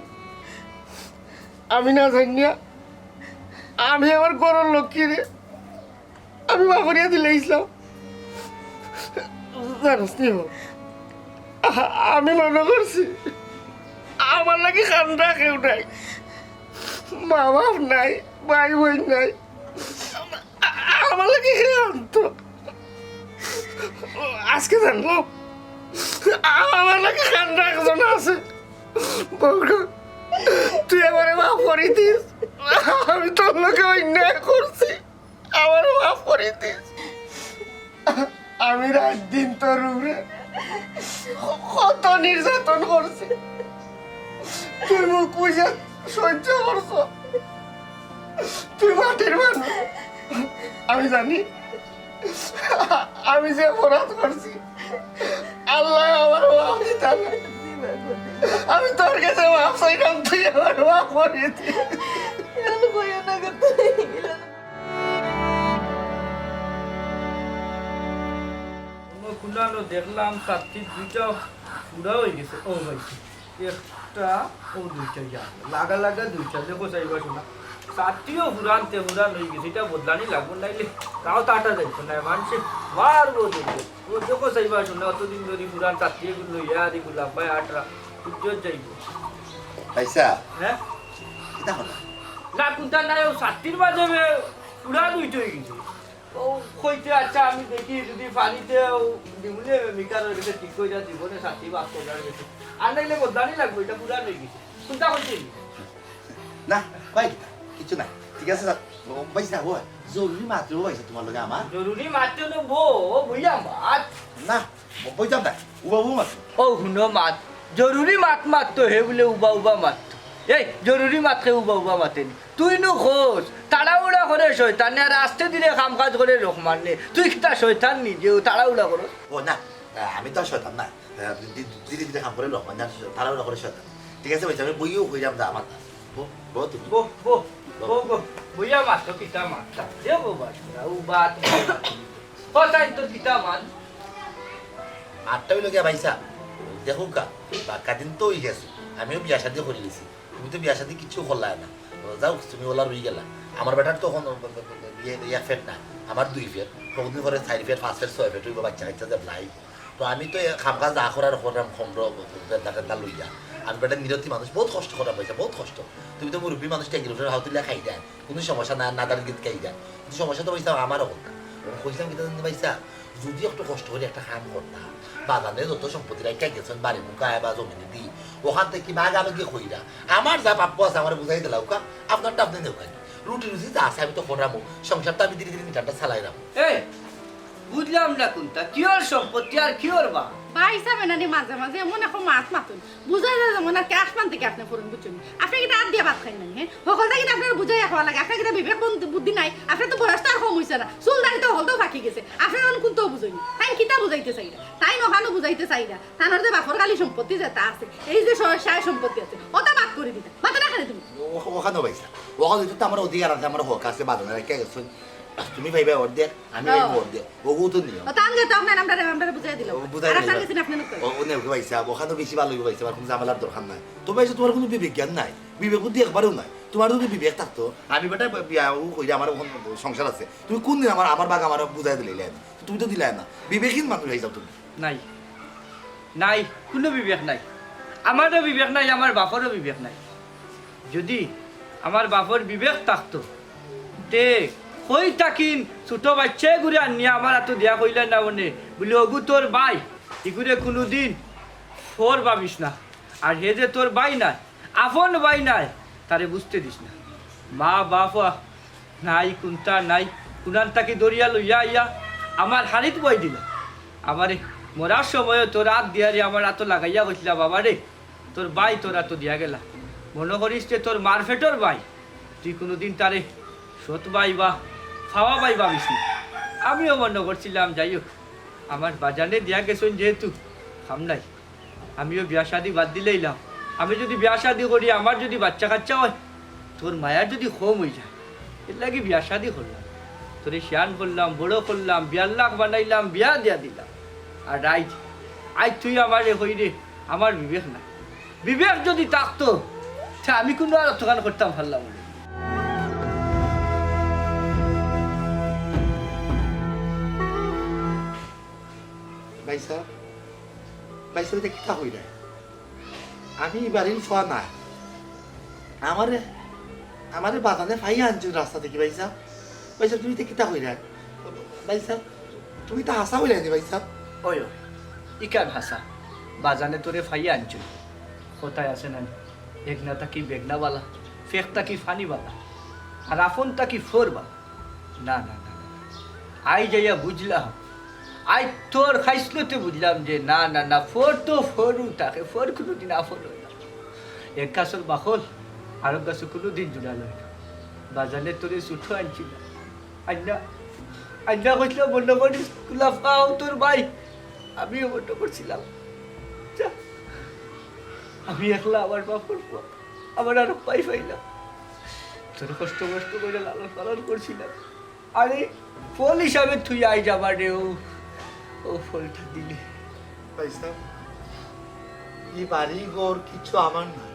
আমি না জানিয়া, আমি আমার ঘরর লক্ষ্মীরে আমি মাফ করিয়া দিলাইছলাম। জানোস নি, আ-, আমি মনো করছি আমার লাগি কান্দরা কেউ নাই, মা বাপ নাই, ভাই বইন নাই, আ-, আমার লাগি কে কান্দতো? আজকে জানলাম আমার লাগি কান্দরা একজন আছে। বউগো, তুই আমারে মাফ করি দিস, আমি তোর লগে অন্যায় করছি। আমারে মাফ করি দিস। আমি রাইত দিন তোর উপরে কত নির্যাতন করছি, তুই মুখ বুজিয়া সহ্য করছস। তুই মাটির মানুষ, আমি জানি। আমি যে অপরাধ করছি, আল্লায় আমারে মাফ দিতা না। আমি তোর কাছে মাফ চাইলাম, তুই আমারে মাফ করি দে। এমন কইও না গো তুমি। কুনানো দেখলাম ছাত্তির দুইটা পুরা অই গেছে। ও ভাই, একটা, ও দুইটা ইয়া, লাগা লাগা দুইটা, দেখো চাইবা শোনা। ছাত্তিও পুরানতে পুরান অই গেছে, ইটা বদলানি লাগবো, নাইলে তাও তাটা যাইতো না, মানষে মারবো দেখো। ও দেখো চাইবা শোনা, অতদিন ধরি পুরান ছাত্তি এগুলো লইয়া আর এগুলো আব্বাই আটরা, উজ্জ্বল যাইবো। পয়সা? হ্যাঁ? কিতা হলো? না, কুনটা নাই, ও ছাত্তির মাঝে পুরা দুইটা অই গেছে। ও কইতে, আচ্ছা, আমি দেখি যদি পানিতে ও দিমুলে মিকার অই গেছে, ঠিক অই যায়, জীবনে ছাত্তি বাস করার গেছে। আর নাইলে বদলানি লাগবো, ইটা পুরান অই গেছে। কুনটা কইছে? না, কয় কিতা? কিচ্ছু না। ঠিক আছে, স্যার। ও, ভাই, স্যার, ও, জরুরি মাত রে, ও, ভাই, স্যার, তোমার লগে আমার। জরুরি মাত তো বো, ও, বইয়া মাত। না, ব-, বইতাম না। ও, বাবু মাত। ও, হুনো মাত। জরুরি মাত মাত তো হে বুলে উবা উবা মাত। এই, জরুরি মাত হে উবা উবা মাতে নি। তুই নু খোঁজ, তাড়াহুড়া করে শয়তান নে, আর আস্তে ধীরে কাম কাজ করে রহমান নে। তুই কিতা শয়তান নি যে ও তাড়াহুড়া করো? ও না, আমি তো আর শয়তান না। আহ, ধী-, ধীরে ধীরে কাম করে লোকমান জান, তাড়াহুড়া করে শয়তান। ঠিক আছে, ভাই, আমি বইও কইলাম দা আমার। বো, বো তুমি। বো, বো, বো। বো, বো। বইয়া মাত, কিতা মাত? দে বো, বাস, ও বাত। ও, তাই তো কিতা মাত? মাতটা অইলো গিয়া, ভাই সাহেব, দেখো কা, বাক্কা দিন তো অই গেছে। আমিও বিয়া শাদি করি গেছি। তুমি তো বিয়া শাদি কিচ্ছু করলায় না। যাও, তুমি ওলা রই গেলা। আমার বেটার তো অখন ইয়ে, ইয়ে ফেট না, আমার দুই ফেট। কতদিন করে চাইর ফেট, পাঁচ ফেট, ছয় ফেট অইবো, বাচ্চা কাচ্চা যে লাই। তো আমি তো এ কাম কাজ যা করার করলাম, খমর, বেদনা টেদনা লইয়া। আমি বেটা মিনতি মানুষ, বউত কষ্ট করাম অইছে, বউত কষ্ট। তুমি তো মুরব্বি মানুষ, ট্যাঙ্গির উপরে হাউ তুলিয়া খাই দেয়, কুনু সমস্যা না, নাদার গীত খাই দেয়। কিন্তু সমস্যা তো অইছে আমার অখন। অখন কইছিলাম কিতা জানি ভাইসাব, যুদি একটু কষ্ট করি একটা কাম করতা, বাজানে যত সম্পত্তি রাখিয়া গেছইন, বাড়ি মুখায় বা জমিনে দি, অখান থাকি ভাগাভাগি কইরা, আমার যা প্রাপ্য আছে আমারে বুঝাই দিলাউক্কা, আপনারটা আপনে নেউক্কা। রুটি রুজি যা আছে আমি তো করামু, সংসার তো আমি ধীরে ধীরে নিটানটা চালাইরাম। এই, বুঝলাম না কুনটা, কিওর সম্পত্তি আর কিওর বা? ভাইসাবে নানি মাঝে মাঝে এমন একো মাত মাতইন, বুঝা যায় যেমন আর কি আসমান থাকি আপনে পড়ইন, বুঝছইন নি? আপনে কিতা আত দিয়া ভাত খাইন না নি, হে? হকলতা কিতা আপনারে বুঝাইয়া কওয়া লাগে? আপনার কিতা বিবেক বুন-, বুদ্ধি নাই? আপনার তো বয়স তো আর কম অইছে না, চুল দাড়ি তো হকলতাউ পাকি গেছে, আপনার অখন কুনতাউ বুঝইন নি। তাইন কিতা বুঝাইতে চাইরা? তাইন অখানউ বুঝাইতে চাইরা, তানর যে বাপর খালি সম্পত্তি যেতা আছে, এই যে স-, সহায় সম্পত্তি আছে, অতা ভাগ করি দিতা। মাতো না কেনে তুমি? ও-, অখানউ ভাইসাব, অখানউ তো আমার অধিকার আছে, আমার হক আছে, বাজানে রাখিয়া গেছইন। তুমি পাইবায় অর্ধেক, আমি পাইমু অর্ধেক। অগু তো নিয়ম। ও, তান যে তো আপনার আমরারে, আমরারে বুঝাই দিলাম। ও, বুঝাই আর দিলাম। আপনার গেছে আপনি নতুন। ও, ও নেউক্কা ভাইসাব, অখানউ বেশি ভালা অইবো ভাইসাব, আর কুনু ঝামেলার দরকার নাই। তো ভাইসাব, তোমার কুনু বিবেক জ্ঞান নাই। বিবেক বুদ্ধি একবারেউ নাই। আমি বেটা বিয়া ও কইরা আমার অখন সংসার আছে। তুমি কুনদিন আমার, আমার ভাগ আমারে বুঝাই দিলায় না? তুমি তো দিলায় না। বিবেকহীন মানুষ ভাইসাব তুমি। নাই। নাই, কুনু বিবেক নাই। আমারও বিবেক নাই, আমার বাপরও বিবেক নাই। যদি আমার বাপর বিবেক থাকতো, তে কই থাকিন ছোট বাইচ্চাগুরে আনিয়া আমার আতো দিয়া কইলা না, মানে, বুলে, "ওগু তোর ভাই, ইগুরে কুনুদিন ফর ভাবিস না। আর হে যে তোর ভাই নায়, আপন ভাই নায়, তারে বুঝতে দিস না।" মা বাপ নাই, কুন্তা নাই, কুনান থাকি ধরিয়া লইয়া আইয়া আমার হাড়িত বই দিলা। আমারে মরার সময়ও তোর আত দিয়ারে আমার আতো লাগাইয়া কইছিলা, "বাবা রে, তোর ভাই তোর আতো দিয়া গেলা। মনো করিস যে তোর মার পেটর ভাই, তুই কুনুদিন তারে সৎ ভাই বা ফাওয়া ভাই ভাবিস না।" আমিও মনো করছিলাম, যাই হোক, আমার বাজানে দিয়া গেছইন যেহেতু, কাম নাই। আমিও বিয়া শাদি বাদ দিলাইলাম। আমি যদি বিয়া শাদি করি, আমার যদি বাইচ্চা কাইচ্চা অয়, তোর মায়া যদি কম অইযায়, এরলাগি বিয়া শাদি করলাম। তোরে শিয়ান করলাম, বড় করলাম, বিয়ার লাখ বানাইলাম, বিয়া দিয়া দিলাম। আর আইজ, আইজ তুই আমারে কইরে, আমার বিবেক নাই। বিবেক যদি থাকতো, তে আমি কুনু আর অতখান করতাম পারলাম না। ভাইসাব, ভাইসাব, ইতা কিতা কইরা? আমি ই বাড়ির ফুয়া না। আমারে, আমারে বাজানে ফাইয়া আনছইন রাস্তা থাকি, ভাইসাব। ভাইসাব, তুমি ইতা কিতা কইরা? ভাইসাব, তুমি ইতা হাছা কইরায় নি, ভাইসাব? অয়, অয়, ইখান হাছা। বাজানে তোরে ফাইয়া আনছইন। কথায় আছে না নি, "এগনা থাকি বেগনা বালা, ফেক থাকি ফানি বালা, আর আপন থাকি ফর বালা।" না, না, না, না। আইজ আইয়া বুঝলাম, আইজ তোর খাইছলতে বুঝলাম যে না, না, না, ফর তো ফরউ থাকে, ফর কুনুদিন আপন অয় না। এক গাছর বাকল আরক গাছো কুনুদিন জুড়াল অয় না। বাজানে তোরে ছোট আনছিলাম, আইনা, আইনা কইছলাম, "মনো করিস, গোলাপ খাও তোর ভাই।" আমিও মনো করছিলাম, যা, আমি একলা আমার বাপর ফুয়া, আমার আর উপায় পাইলাম। তোরে কষ্ট মষ্ট কইরা লালন পালন করছিলাম। আরে, ফল হিসাবে তুই আইজ আমারে ও, ও ফলটা দিলি। ভাইসাব, ই বাড়ি ঘর কিচ্ছু আমার না।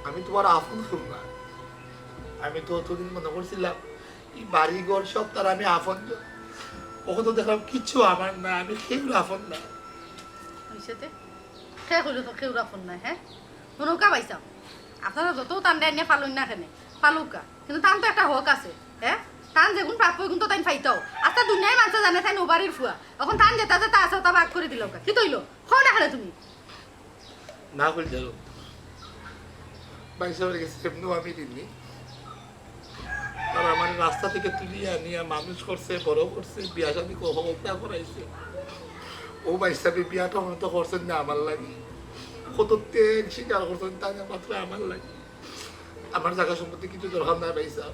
আমি তুমার আপন ফুয়া না। আমি তো অতদিন মনো করছিলাম ই বাড়ি ঘর সব তার আমি আপনজন। অখন তো দেখলাম কিচ্ছু আমার না, আমি কেউর আপন না। অইছে তে? কে কইলো তো কেউর আপন নায়, হে? হুনউক্কা ভাইসাব, আপনারা যতউ তানরে আনিয়া ফালইন না কেনে, ফালউক্কা। কিন্তু তান তো একটা হক আছে, হে? তান যেগুন প্রাপ্য, অগুন তো তাইন ফাইতাউ। আস্তা দুনিয়ার মানষে জানে তাইন অউ বাড়ির ফুয়া। অখন তান যেতা যেতা আছে, অতা ভাগ করি দিলাউক্কা। কিতা অইলো? কও না কেনে তুমি? না কইলে জানো, ভাইসাবর গেছে এমনেউ আমি ঋণী। তারা আমারে রাস্তা থাকি তুলিয়া আনিয়া মানুষ করছে, বড় করছে, বিয়া শাদি ক-, হকলতা করাইছে। অউ ভাইসাবে বিয়াটা অনো তো করছইন না আমার লাগি, কত ত্যাগ স্বীকার করছইন তাইন একমাত্র আমার লাগি। আমার জাগা সম্পত্তি কিচ্ছু দরকার নাই ভাইসাব,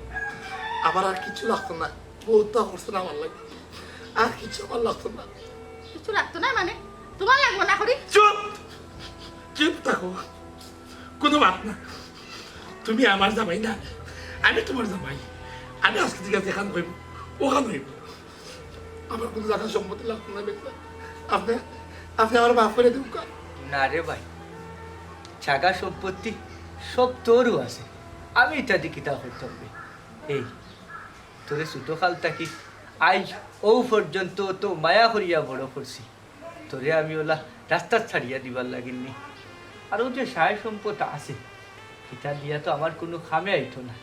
আমার আর কিচ্ছু লাগতো না। বউত তা করছইন আমার লাগি, আর কিচ্ছু আমার লাগতো না। কিচ্ছু লাগতো না মানে? তুমার লাগবো না করি? চুপ! চুপ থাকো, কুনু মাত না। তুমি আমার জামাই না, আমি তুমার জামাই। আমি আইজকু ঠিক আছে, যেখান কইমু, অখান অইবো। আমার কুনু জাগা সম্পত্তি লাগতো না, বেটা। আপনে, আপনে আমারে মাফ করি দেউক্কা। না রে ভাই, জাগা সম্পত্তি সব তোরউ আছে, আমি ইতা দি কিতা করতাম বে? এই, তোরে ছোটকাল থাকি আইজ অউ পর্যন্ত অত মায়া করিয়া বড় করছি, তোরে আমি অলা রাস্তাত ছাড়িয়া দিবার লাগির নি। আর অউ যে সয় সম্পদ আছে, ইতা দিয়া তো আমার কুনু কামে আইতো না।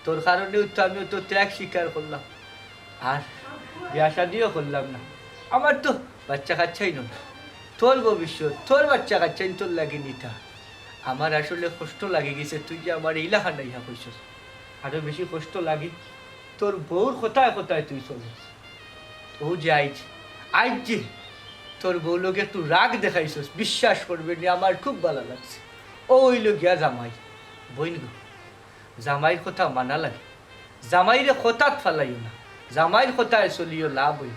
তোর কারণেউ তো আমি অত ত্যাগ স্বীকার করলাম, আর বিয়া শাদিও করলাম না। আমার তো বাইচ্চা কাইচ্চাইন অইলো না, তোর ভবিষ্যৎ, তোর বাইচ্চা কাইচ্চাইন তোর লাগি নিতা। আমার আসলে কষ্ট লাগি গেছে, তুই যে আমারে ইলাখান আইয়া কইছস, আরো বেশি কষ্ট লাগে তোর বউর কথায় কথায় তুই চলস। অউ যে আইজ, আইজ যে তোর বউর লগে একটু রাগ দেখাইছস, বিশ্বাস করবে নি, আমার খুব ভালা লাগছে। অউ অইলো গিয়া জামাই, বইন গো, জামাইর কথা মানা লাগে, জামাইরে কথাত ফালাইও না, জামাইর কথায় চলিও, লাভ অইবো।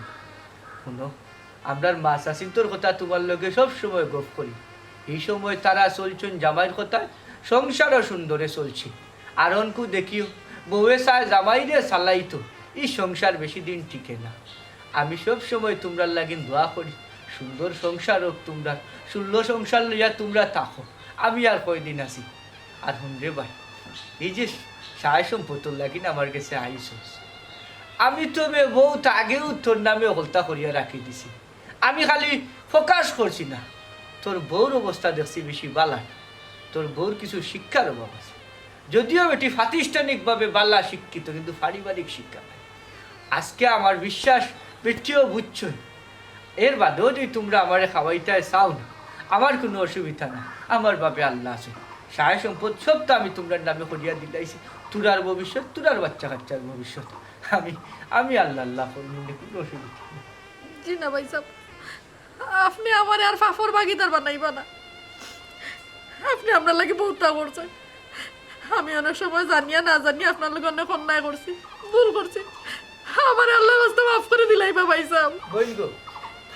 হুনো, আমরার মা চাচিন্তর কথা তুমার লগে সব সময় গফ করি। ই সময় তারা চলছইন জামাইর কথায়, সংসারও সুন্দরে চলছে। আর অনকু দেখিও, বউয়ে চায় জামাইরে চালাইতো, ই সংসার বেশি দিন টিকে না। আমি সব সময় তুমরার লাগিন দোয়া করি, সুন্দর সংসার অউক তুমরার, সুন্দর সংসার লইয়া তুমরা থাকো, আমি আর কয়দিন আছি। আর হুন রে ভাই, এই যে সয় সম্পত্তির লাগিন আমার গেছে আইছস, আমি তো বে বউত আগেউ তোর নামে হকলতা করিয়া রাখি দিছি, আমি খালি প্রকাশ করছি না। তোর বউর অবস্থা দেখছি বেশি বালা না। তোর বউর কিছু শিক্ষার অভাব আছে। যদিও বেটি প্রাতিষ্ঠানিকভাবে বালা শিক্ষিত, কিন্তু পারিবারিক শিক্ষা নাই। আজকে আমার বিশ্বাস বেটিও বুঝছইন। এর বাদেও যদি তুমরা আমারে খাওয়াইতায় চাও না, আমার কুনু অসুবিধা নাই। আমার বাপে আল্লা আছে, সহায় সম্পদ সব তো আমি তুমরার নামে করিয়া দিলাইছি। তুরার ভবিষ্যৎ, তুরার বাচ্চা কাচ্চার ভবিষ্যৎ, আমি, আমি আল্লা আল্লা করমু, কুনু অসুবিধা নাই। জি না ভাইসাব, আপনে আমারে আর পাপর ভাগিদার বানাইবা না। আপনে আমরার লাগি বউততা করছইন। আমি অনেক সময় জানিয়া না জানিয়া আপনার লগে অনেক অন্যায় করছি, ভুল করছি। আমারে আল্লার ওয়াস্তে মাফ করি দিলাইবা ভাইসাব। বইন গো,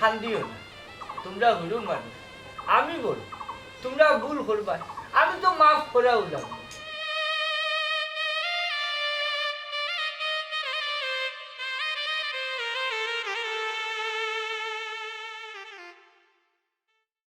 কান্দিও না। তুমরা হুরু মানুষ, আমি বড়। তুমরা ভুল করবায়, আমি তো মাফ করাও লাগবো।